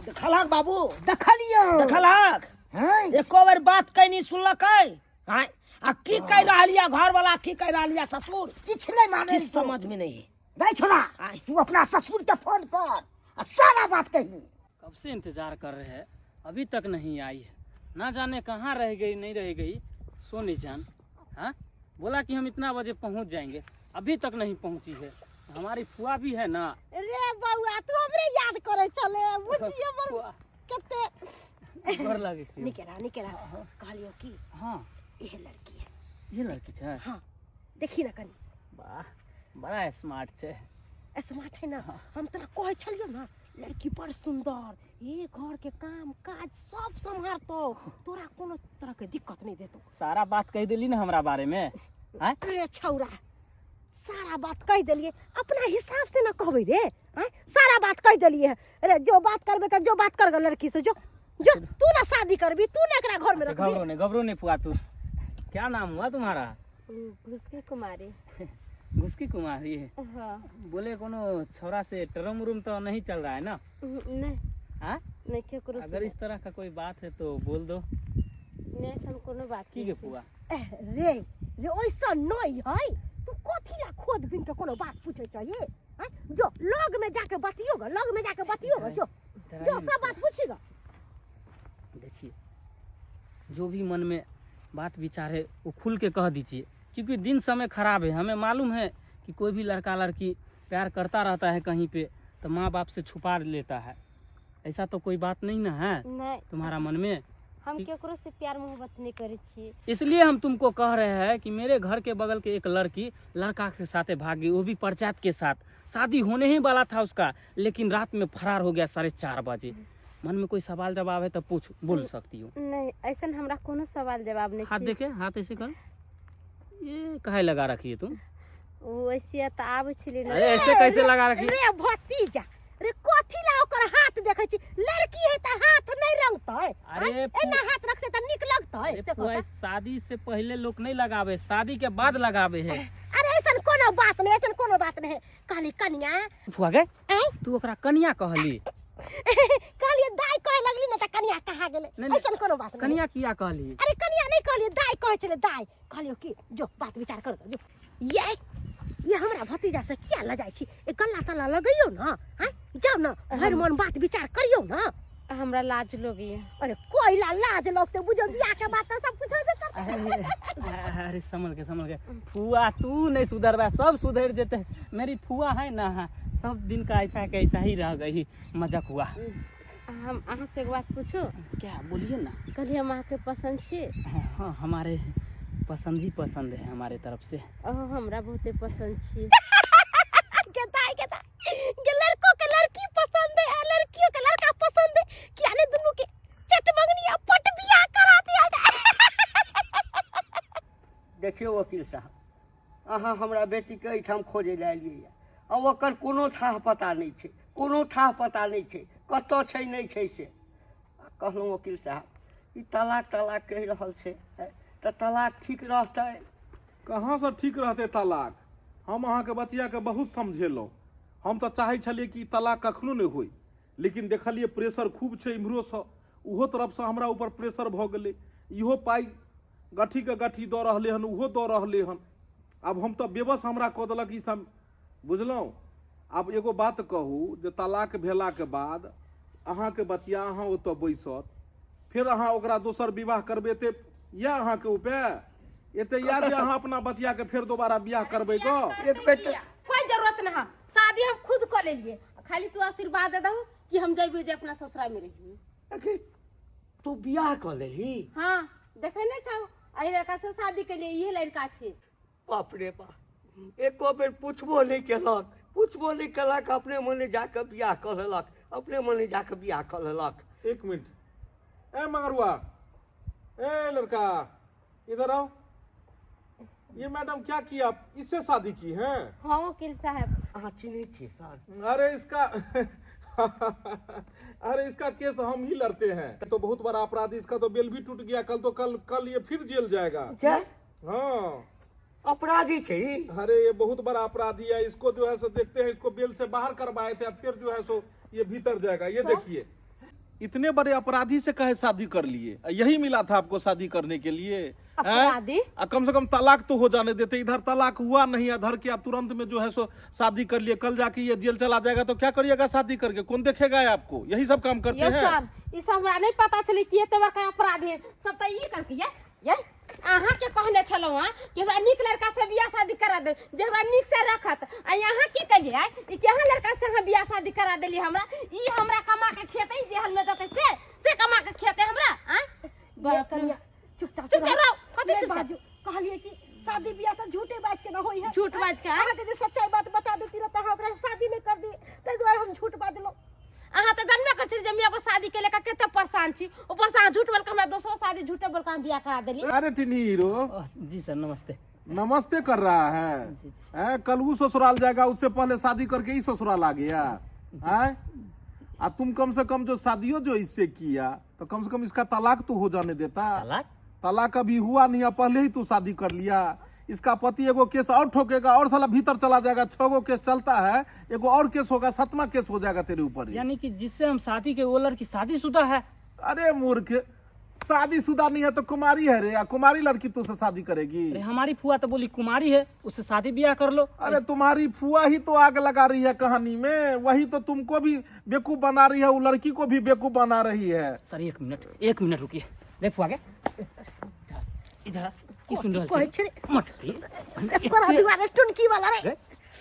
देखलहक बाबू देखलियौ देखलहक हैं एको बेर बात कैनी सुनलकै आँय आ की कहि रहल यऽ घरवाला की कहि रहल यऽ ससुर किछु नहि मानै किछु समझ में नहीं नहीं छोड़ा आय। तू अपना ससुर के फोन कर आ सारा बात कही कब से इंतज़ार कर रहे हैं अभी तक नहीं आई है ना जाने कहाँ रह गई नहीं रह गई सोनी जान हाँ बोला कि हम इतना बजे पहुँच जाएंगे अभी तक नहीं पहुँची है हमारी फुआ भी है ना रे बौआ तू हमरे याद करे छले बुझियो बड़ फुआ कते गोर लगे छी। निके रह निके रह कहलियो की हाँ इहे लड़की है ये लड़की छै हाँ देखी ना कनी वाह बड़ा स्मार्ट छै स्मार्ट है ना। हम तोरा कहै छलियौ ना, लड़की बड़ सुंदर, ये घर के काम काज सब सम्हारतो, तोरा कोनो तरह के दिक्कत नहीं देतो। सारा बात कह दिली ना हमरा बारे में आँय? अरे छौरा, सारा बात कह देलिए, अपना हिसाब से ना कहबै रे। आँय? सारा बात कह देलिए। अरे जो बात करबे त जो बात कर लड़की से, जो जो तू ना शादी करबी, तू ना एकरा घर में अच्छा, रखबी। घबरो नहीं, घबरो नहीं फुआ। तू क्या नाम हुआ तुम्हारा? घुसकी कुमारी। घुसकी कुमारी? हाँ। बोले कोनो छोरा से टर्म रूम तो नहीं चल रहा है ना? नहीं। हाँ? नहीं, केकरो से अगर इस तरह का कोई बात है तो बोल दो। नहीं, ऐसन कोनो बात की नहीं गे छै। फुआ? एह, रे रे, ओइसा नहीं है। तू कथी ला खोद बिन के कोनो बात पूछे चाहिए? आँय? जो लग में जाके बतियो ग, लग में जाके बतियो ग, जो इधर जो आइए। सब बात पूछी ग। देखिए, जो भी मन में बात विचार है वो खुल के कह दीजिए, क्योंकि दिन समय खराब है। हमें मालूम है कि कोई भी लड़का लड़की प्यार करता रहता है कहीं पे तो माँ बाप से छुपा लेता है। ऐसा तो कोई बात नहीं ना है नहीं। तुम्हारा मन में? हम केकरो से प्यार मोहब्बत नहीं करे छियै। इसलिए हम तुमको कह रहे हैं कि मेरे घर के बगल के एक लड़की लड़का के साथ भाग गई, वो भी पंचायत के साथ। शादी होने ही वाला था उसका, लेकिन रात में फरार हो गया 4:30 बजे। मन में कोई सवाल जवाब है तो पूछ, बोल सकती हो। नहीं, ऐसन हमरा कोनो सवाल जवाब नहीं हाथ छै। देखे, हाथ ऐसे कर, ये काहे लगा रखी है तुम? ओ ऐसे तऽ आबै छलै ने। अरे ऐसे कैसे लगा रखी? रे भतीजा रे, कथी ला ओकर हाथ देखै छी? लड़की है त हाथ नहीं रंगतै? अरे आँय? एना हाथ रखतै त नीक लगतै? अरे से फुआ, कहतै। शादी से पहले लोग नहीं लगावे, शादी के बाद लगावे है। अरे ऐसन कोनो बात नहीं, ऐसन कोनो बात नहीं। कहली कनिया। फुआ गे। आँय? तू ओकरा कनिया कहली? कहलिए दाई कहे लगली ना त कनिया कहा गेलै। नहीं, नहीं। ऐसन कोनो बात नहीं। कनिया किया कहली? अरे कनिया नहीं कहलिए, दाई कहै छलै। दाई कहलियो कि जो बात विचार कर जो। ये हमरा भतीजा से किया लजाइ छी? ए गल्ला तल्ला लगैयो ना। आँय, जाउ ना, भरि मन बात विचार करियौ ना। हमरा लाज लगैया। अरे कोइला लाज लगतै? बुझो बियाह के बाद त सब कुछ होबे करतै। अरे समझ के, समझ के फुआ, तू नहीं सुधरबा, सब सुधर जेते। मेरी फुआ है ना, सब दिन का ऐसा के ऐसा ही रह गई, मजाक हुआ। हम अहाँ से एक बात पूछू? क्या, बोलिए ना। कहलिए हम अहाँके पसंद छी? हाँ, हमारे पसंद ही पसंद है हमारे तरफ से। ओहो हमरा बहुते पसंद छी। गे दाई, गे दाई गे, लड़को के लड़की पसंद है आ लड़कियों के लड़का पसंद है। किया ने दुनू के चट मंगनी आ पट बियाह करा दिया जाए। देखियौ वकील साहब, अहाँ हमरा बेटीके एहिठाम खोजै लए एलियैए आ ओकर कोनो थाह पता नहि छै, कोनो थाह पता नहि छै, कतऽ छै नहि छै से। आ कहलहुँ वकील साहब, ई तलाक तलाक कहि रहल छै, तऽ तलाक ठीक रहतै? कहाँसँ ठीक रहतै तलाक? हम अहाँके बचियाके बहुत समझेलहुँ। हम तऽ चाहै छलियै कि तलाक कखनो नहि होइ, लेकिन देखलियै प्रेशर खूब छै इम्हरोसँ, ओहो तरफसँ हमरा ऊपर प्रेशर भऽ गेलै। इहो पाइ गठीके गठी दऽ रहलै हन, ओहो दऽ रहलै हन। आब हम तऽ बेबस हमरा कऽ देलक ई सब, बुझलहुँ? आब एगो बात कहू जे तलाक भेलाके बाद अहाँके बचिया अहाँ ओतऽ बैसत, फेर अहाँ ओकरा दोसर विवाह करबै, एते इएह अहाँके उपाय एते इएह जे अहाँ अपना बचियाके फेर दोबारा बियाह करबै गऽ? एक बेर तऽ कोई जरूरत ना है, शादी हम खुद कर लेलिए। खाली तू आशीर्वाद दे दहु कि हम जइबे जे अपना ससुरा में रहिए। अगे, तू बियाह कऽ लेलही? हाँ, देखे नहीं छौ, एहि लड़का से शादी के लिए, इहे लड़का छै। बाप रे बाप, एको बेर पुछबो नहि केलक, पुछबो नहि केलक, अपने मने जाकऽ बियाह कऽ लेलक, अपने मने जाकऽ बियाह कऽ लेलक। एक मिनट, ए मंगरुआ, ए लड़का, इधर आओ। ये मैडम क्या किया, इससे शादी की है? हाँ वकील साहब। अहाँ चिन्है छियै सर? अरे इसका, अरे इसका केस हम ही लड़ते हैं। तो बहुत बड़ा अपराधी, इसका तो बेल भी टूट गया कल, तो कल कल ये फिर जेल जाएगा। क्या? हाँ। अपराधी छै ई? अरे ये बहुत बड़ा अपराधी है, इसको जो है सो देखते हैं, इसको बेल से बाहर करवाए थे, अब फिर जो है सो ये भीतर जाएगा। ये देखिए, इतने बड़े अपराधी से कहे शादी कर लिए? यही मिला था आपको शादी करने के लिए, हैं? अपराधी? आ कम से कम तलाक तो हो जाने देते। इधर तलाक हुआ नहीं, इधर के आप तुरंत में जो है सो शादी कर लिए। कल जाके ये जेल चला जाएगा तो क्या करिएगा शादी करके? कौन देखेगा आपको? यही सब काम करते यौ हैं। सर, ई सब हमरा नहीं पता छलै कि एते बड़का अपराधी है। सब तऽ ई करके ये अहाँ के कहने छलहुँ हँ कि हमरा नीक लड़का से बियाह शादी करा दे जे हमरा नीक से रखत, आ यहाँ की कलियै ई केहन लड़का से अहाँ बियाह शादी करा देली हमरा? ई हमरा कमा के खेतै, जेहल में जतै से कमा के खेतै हमरा। आँय बाप रे। कनिया, चुपचाप चुपचाप रह। रहो, कथी नहि चुपचाप? बाजू। कहलिए कि शादी बियाह तऽ झूठे बाज के न होई है। झूठ बाज के, आँय? अहाँके जे सच्चाई बात बता देती रह तऽ अहाँ ओकरा से शादी परेशान छी ऊपर से अहाँ झूठ बोल के हमरा दोसरो शादी झूठे बोल के अहाँ बियाह करा देली अरे टिनी हीरो जी सर नमस्ते नमस्ते कर रहा है हैं कल वो ससुराल जाएगा उससे पहले शादी करके ही ससुराल आ गया हैं आ तुम कम से कम जो शादियों जो इससे किया तो कम से कम इसका तलाक तो हो जाने देता तलाक तलाक अभी हुआ नहीं है पहले ही तू शादी कर लिया इसका पति एगो केस और ठोकेगा और साला भीतर चला जाएगा छह गो केस चलता है एगो और केस होगा सातवां केस हो जाएगा तेरे ऊपर ही। यानी कि जिससे हम शादी के वो लड़की शादीशुदा है अरे मूर्ख शादीशुदा नहीं है तो कुमारी है रे आ कुमारी लड़की तुझसे शादी करेगी अरे हमारी फुआ तो बोली कुमारी है उससे शादी ब्याह कर लो अरे तुम्हारी फुआ ही तो आग लगा रही है कहानी में वही तो तुमको भी बेवकूफ बना रही है वो लड़की को भी बेवकूफ बना रही है सर एक मिनट रुकिए रे फुआ के इधर आ, की सुन रहल कहै छी छै रे? मटकी तोरा दुआरे टुनकी वाला रे रे,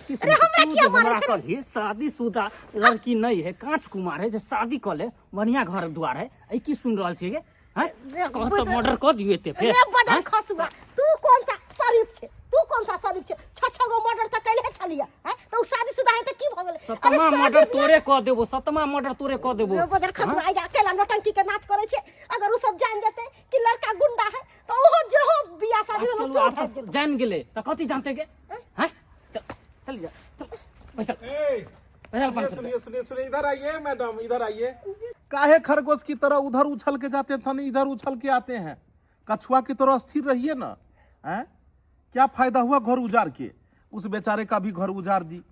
की सुन अरे हमरा तू किया जे मारै हमरा छै रे? कहली शादीशुदा लड़की नहीं है कांच कुमार है जे शादी कर ले बढ़िया घर द्वार है ऐ की सुन रहल छी गे हैं रे, कह तो मर्डर कर दियो एते फेर रे बदन हैं? खसुआ तू कौन सा शरीफ छे तू कौन सा शरीफ छे छ छ गो मर्डर त कैले छलिया हैं त उ शादीशुदा है त की भ गेलै सतमा मर्डर तोरे कह देबो सतमा मर्डर तोरे कह देबो रे बदर खसुआ आइ अकेला नौटंकी के नाच करे छे अगर उ सब जान जेते कि लड़का गुंडा है त ओहो जेहो बियाह शादी चलू होला सो आब भाग तऽ जेतै जान गेलै तऽ कथी जानते गे हैं चल चल जा चल बैसल ए, बैसल 500 सुनिए सुनिए सुनिए इधर आइए मैडम इधर आइए काहे खरगोश की तरह उधर उछल के जाते थे इधर उछल के आते हैं कछुआ की तरह स्थिर रहिए ना हैं क्या फायदा हुआ घर उजाड़ के उस बेचारे का भी घर उजाड़ दी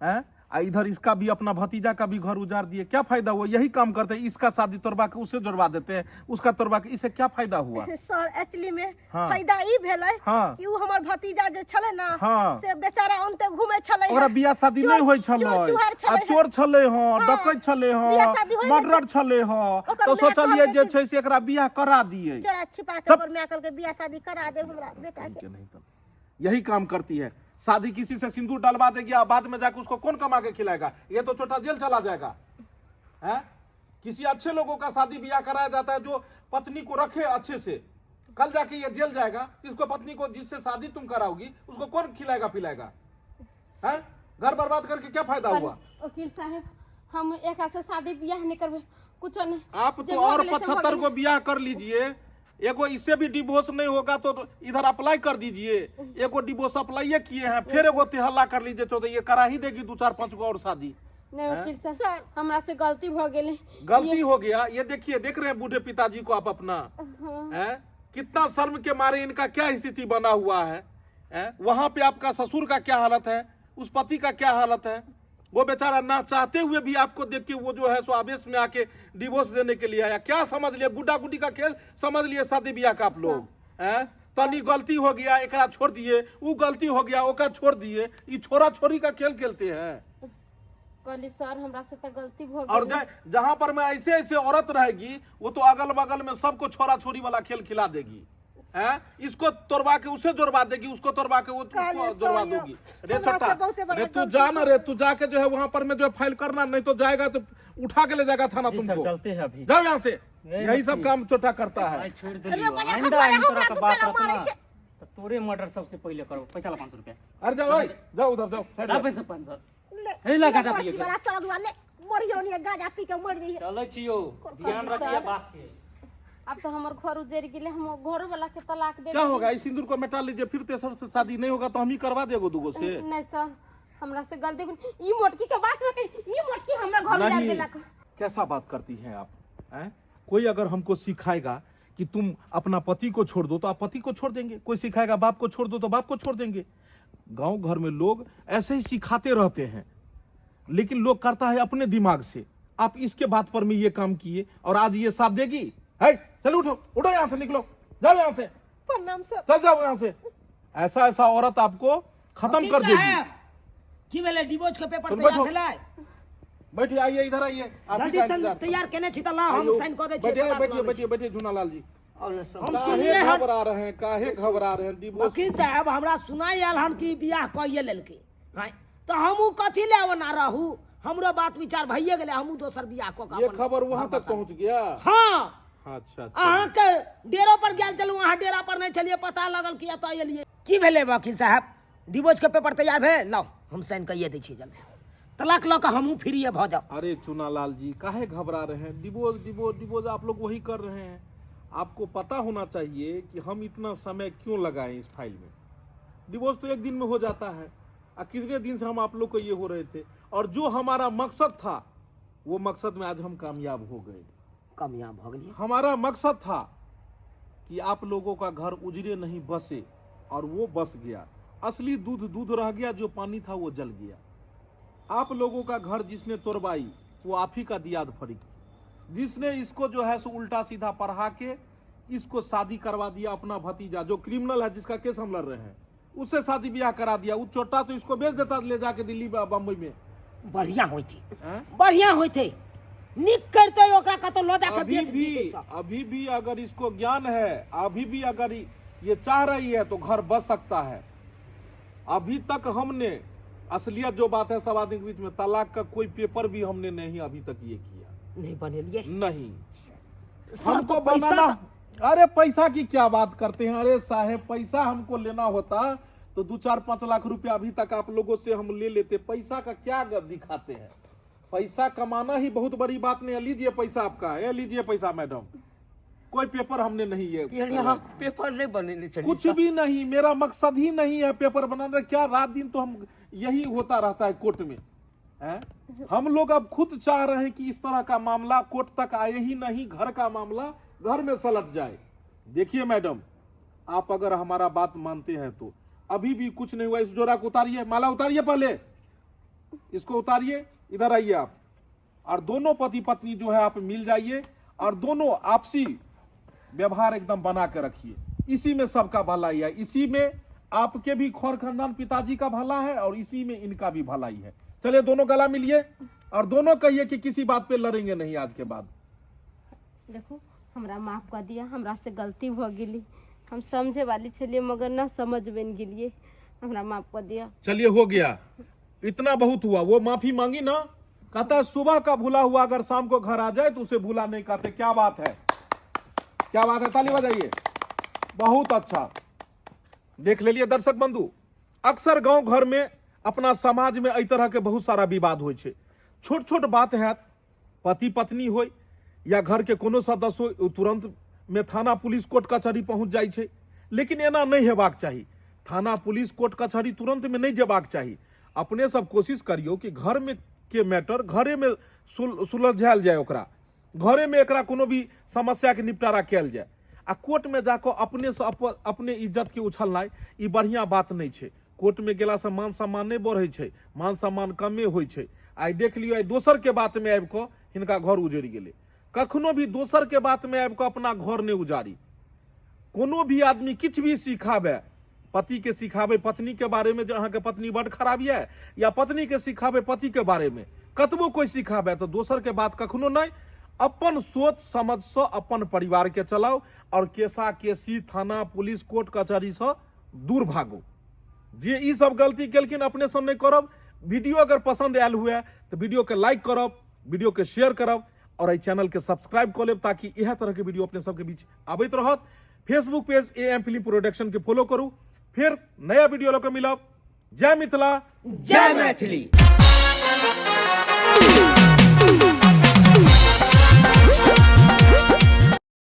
हैं आ इधर इसका भी अपना भतीजा का भी घर उजाड़ दिए क्या फायदा हुआ यही काम करते हैं इसका शादी तोड़वा के उसे जोड़वा देते हैं उसका तोड़वा के इसे क्या फायदा हुआ सर एक्चुअली में हाँ। फायदा ई भेलै हाँ। कि उ हमर भतीजा जे छलै ना हाँ। से बेचारा ओनते घूमे छलै ओकरा बियाह शादी नहीं होइ छलै चोर चुहार आ छलै चोर छलै हँ हाँ। डकैत छलै हँ बियाह शादी होइ नहि मर्डर छलै हँ ओकर तऽ माय सोचलियै कहलकै जे कि- छै से एकरा बियाह करा दियै चोरा छिपा के तब- ओकर माय कहलकै बियाह शादी करा दे हमरा बेटा के के नहीं तो यही काम करती है शादी किसी से सिंदूर डलवा देगी और बाद में जाकर उसको कौन कमा के खिलाएगा ये तो छोटा जेल चला जाएगा हैं किसी अच्छे लोगों का शादी ब्याह कराया जाता है जो पत्नी को रखे अच्छे से कल जाके ये जेल जाएगा जिसको पत्नी को जिससे शादी तुम कराओगी उसको कौन खिलाएगा पिलाएगा हैं घर बर्बाद करके क्या फायदा हुआ वकील साहब हम एक से शादी बियाह नहीं करबे कुछो नहीं आप जे तो भऽ और गेलै से भऽ 75 गेलै। को ब्याह कर लीजिए एगो इससे भी डिवोर्स नहीं होगा तो इधर अप्लाई कर दीजिए एगो डिवोर्स अप्लाई किए हैं फिर एगो हल्ला कर लीजिए तो ये करा ही देगी दो चार पांच गो और शादी नहीं वकील साहब हमरा से गलती भऽ गेलै गलती हो गया ये देखिए देख रहे हैं बूढ़े पिताजी को आप अपना हैं कितना शर्म के मारे इनका क्या स्थिति बना हुआ है हैं? वहां पे आपका ससुर का क्या हालत है उस पति का क्या हालत है वो बेचारा ना चाहते हुए भी आपको देख के वो जो है सो आवेश में आके डिवोर्स देने के लिए आया क्या समझ लिया गुड्डा गुड्डी का खेल समझ लिए शादी ब्याह का आप लोग हैं तनी गलती हो गया एकरा छोड़ दिए वो गलती हो गया ओका छोड़ दिए ये छोरा छोरी का खेल खेलते हैं कहली सर हमरा से तऽ गलती भऽ और गेलै जहाँ पर में ऐसे ऐसे औरत रहेगी वो तो अगल बगल में सबको छोरा छोरी वाला खेल खिला देगी हैं इसको तोड़वा के उसे जोड़वा देगी उसको तोड़वा के वो उसको जोड़वा देगी रे हमरा छोटा से बहुते बड़ा रे तू गलती जा ना रे तू जाके जो है वहां पर में जो है फाइल करना नहीं तो जाएगा तो उठा के ले जाएगा थाना जी सर तुमको चलते हैं अभी जाओ यहाँ से नहीं, यही सब नहीं। काम छोटा करता है आई छोड़ रे देलियो बजा आइंदा खसुआ रे, एहन तरह हमरा के तू बात केना रहत मारै ना छै? तऽ तोरे मर्डर सबसे पहिले करबो पैसा ला 500 रुपया अरे जाओ भाई जाओ उधर जाओ साइड ला जाओ। पैसा 500 ले हे ला गाजा लड़की पिए के। वाला सरदुआ ले मरियो नहीं गाजा पी के मर जइहे चलै छियो ध्यान रखिए बात के आब तऽ हमर घर उजड़ि गेलै हम घरो वाला के तलाक दे क्या होगा इस सिंदूर को मिटा लीजिए फिर तेसर से शादी नहीं होगा तो हम ही करवा देगो दूगो से नहीं सर हमरा से गलती हो गेल। ई मोटकी के बात में कही ई मोटकी हमरा घर उजाड़ नहीं देलक कैसा बात करती हैं आप हैं? कोई अगर हमको सिखाएगा कि तुम अपना पति को छोड़ दो तो आप पति को छोड़ देंगे कोई सिखाएगा बाप को छोड़ दो तो बाप को छोड़ देंगे गांव घर में लोग ऐसे ही सिखाते रहते हैं लेकिन लोग करता है अपने दिमाग से आप इसके बात पर में ये काम किए और आज ये साथ देगी है चलो उठो उठो यहाँ से निकलो जाओ यहाँ से प्रणाम सर चल जाओ यहाँ से ऐसा ऐसा औरत आपको खत्म वकील कर देगी साहब, की भेलै डिवोर्स के पेपर तुम तैयार बैठो। भेलै बैठिए आइए इधर आइए आप ही जल्दी का से इंतजार। तैयार केने छी तऽ लाउ हम आइयो। साइन कऽ दै छी बैठिए तलाक बैठिए लऽ लै बैठिए बैठिए झूनालाल जी और ने सब हम काहे सुनलियै हन घबरा रहे हैं काहे घबरा रहे हैं डिवोर्स वकील साहब हमरा सुनाई आयल हन कि बियाह कइए लेलकै आँय, तऽ हमहूँ कथी लए ओना रहू हमरो बात विचार भइए गेलै हमहूँ दोसर बियाह कऽ कऽ ये अपन खबर वहां घर तक बसा पहुंच गया हँ अच्छा अच्छा अहाँके डेरो पर गेल छलहुँ अहाँ डेरा पर नहि छलियै पता लगल कि एतऽ एलियै की भेलै वकील साहब डिवोर्स के पेपर तैयार भेल लाउ हम साइन कइए दै छी जल्दी से। तलाक लऽ कऽ हमहूँ फ्रीए भऽ जाउ। अरे चुनालाल जी काहे घबरा रहे हैं? डिवोर्स डिवोर्स डिवोर्स आप लोग वही कर रहे हैं। आपको पता होना चाहिए कि हम इतना समय क्यों लगाए इस फाइल में। डिवोर्स तो एक दिन में हो जाता है, आ कितने दिन से हम आप लोग को ये हो रहे थे, और जो हमारा मकसद था वो मकसद में आज हम कामयाब हो गए। कामयाब भऽ गेलियै। हमारा मकसद था कि आप लोगों का घर उजड़े नहीं बसे, और वो बस गया। असली दूध दूध रह गया, जो पानी था वो जल गया। आप लोगों का घर जिसने तोड़वाई वो आप ही का दियाद फरीक थी, जिसने इसको जो है सो उल्टा सीधा पढ़ा के इसको शादी करवा दिया। अपना भतीजा जो क्रिमिनल है, जिसका केस हम लड़ रहे हैं, उससे शादी ब्याह करा दिया। वो चोटा तो इसको बेच देता ले जाके दिल्ली बम्बई में। बढ़िया होइते, हैं? बढ़िया होइते, नीक करते ओकरा कतौ लऽ जाके अभी बेच भी दितै तऽ। अभी भी अगर इसको ज्ञान है, अभी भी अगर ये चाह रही है तो घर बस सकता है। अभी तक हमने असलियत जो बात है सब आदमी के बीच में, तलाक का कोई पेपर भी हमने नहीं अभी तक ये किया। नहि बनेलियै। नहीं। सर, हमको तो पैसा बनाना, अरे पैसा की क्या बात करते हैं। अरे साहेब पैसा हमको लेना होता तो 2-4-5 लाख रुपया अभी तक आप लोगों से हम ले लेते। पैसा का क्या दिखाते हैं, पैसा कमाना ही बहुत बड़ी बात नहीं है। लीजिए पैसा आपका, ये लीजिए पैसा मैडम, कोई पेपर हमने नहीं ये यानी अहाँ पेपर नहीं बनेने छलियै? कुछ भी नहीं, मेरा मकसद ही नहीं है पेपर बनाना। क्या रात दिन तो हम यही होता रहता है कोर्ट में, हैं? हम लोग अब खुद चाह रहे हैं कि इस तरह का मामला कोर्ट तक आए ही नहीं, घर का मामला घर में सलट जाए। देखिए मैडम, आप अगर हमारा बात मानते हैं तो अभी भी कुछ नहीं हुआ। इस जोड़ा को उतारिए, माला उतारिए, पहले इसको उतारिए, इधर आइए आप, और दोनों पति पत्नी जो है आप मिल जाइए और दोनों आपसी व्यवहार एकदम बना के रखिए। इसी में सबका भलाई है, इसी में आपके भी खौर खानदान पिताजी का भला है और इसी में इनका भी भलाई है। चलिए दोनों गला मिलिए और दोनों कहिए कि किसी बात पे लड़ेंगे नहीं आज के बाद। देखो हमरा माफ कर दिया, हमरा से गलती भ गेली, हम समझे वाली छलिए मगर ना समझ बन गेलिए, हमरा माफ कर दिया। चलिए हो गया, इतना बहुत हुआ। वो माफी मांगी ना, कहता है सुबह का भूला हुआ अगर शाम को घर आ जाए तो उसे भूला नहीं कहते। क्या बात है, क्या बात है, ताली बजाइए। बहुत अच्छा। देख ले लिए दर्शक बंधु, अक्सर गांव घर में अपना समाज में एहि तरह के बहुत सारा विवाद होइ छै। छोट छोट बात हैत, पति पत्नी होय या घर के कोनो सदस्य होय, ओ तुरंत में थाना पुलिस कोर्ट कचहरी पहुंच जाइ छै। लेकिन एना नहि हेबाक चाही, थाना पुलिस कोर्ट कचहरी तुरंत में नहि जेबाक चाही। अपने सब कोशिश करियौ कि घर में के मैटर घरे में सुलझायल जाय, ओकरा घरे में एकरा कोनो भी समस्या के निपटारा कयल जाय। आ कोर्ट में जाकऽ अपने से अपने इज्जत के उछलनाइ ई बढ़िया बात नहि छै। कोर्ट में गेलासँ मान सम्मान नहि बढ़ै छै, मान सम्मान कमे होइ छै। आइ देख लियौ, आइ दोसर के बात में आबि कऽ हिनका घर उजड़ि गेलै। कखनो भी दोसर के बात में आबि कऽ अपना घर नहि उजारी। कोनो भी आदमी किछु भी सिखाबे, पति के सिखाबे पत्नी के बारे में जे अहाँके पत्नी बड खराब यऽ, या पत्नी के सिखाबे पति के बारे में, कतबो कोई सिखाबे तऽ दोसर के बात कखनो नहि। अपन सोच समझ से अपन परिवार के चलाओ और केसा केसी थाना पुलिस कोर्ट कचहरी से दूर भागो। जे ई सब गलती केलखिन अपने सब नहि करब। वीडियो अगर पसंद आयल हुए तो वीडियो के लाइक करब, वीडियो के शेयर करब और एहि चैनल के सब्सक्राइब कऽ लेब, ताकि इएह तरह के वीडियो अपने सबके बीच आबैत रहत। Facebook page A M film production के फॉलो करू। फिर नया वीडियो लऽ कऽ मिलब। जय मिथिला, जय मैथिली।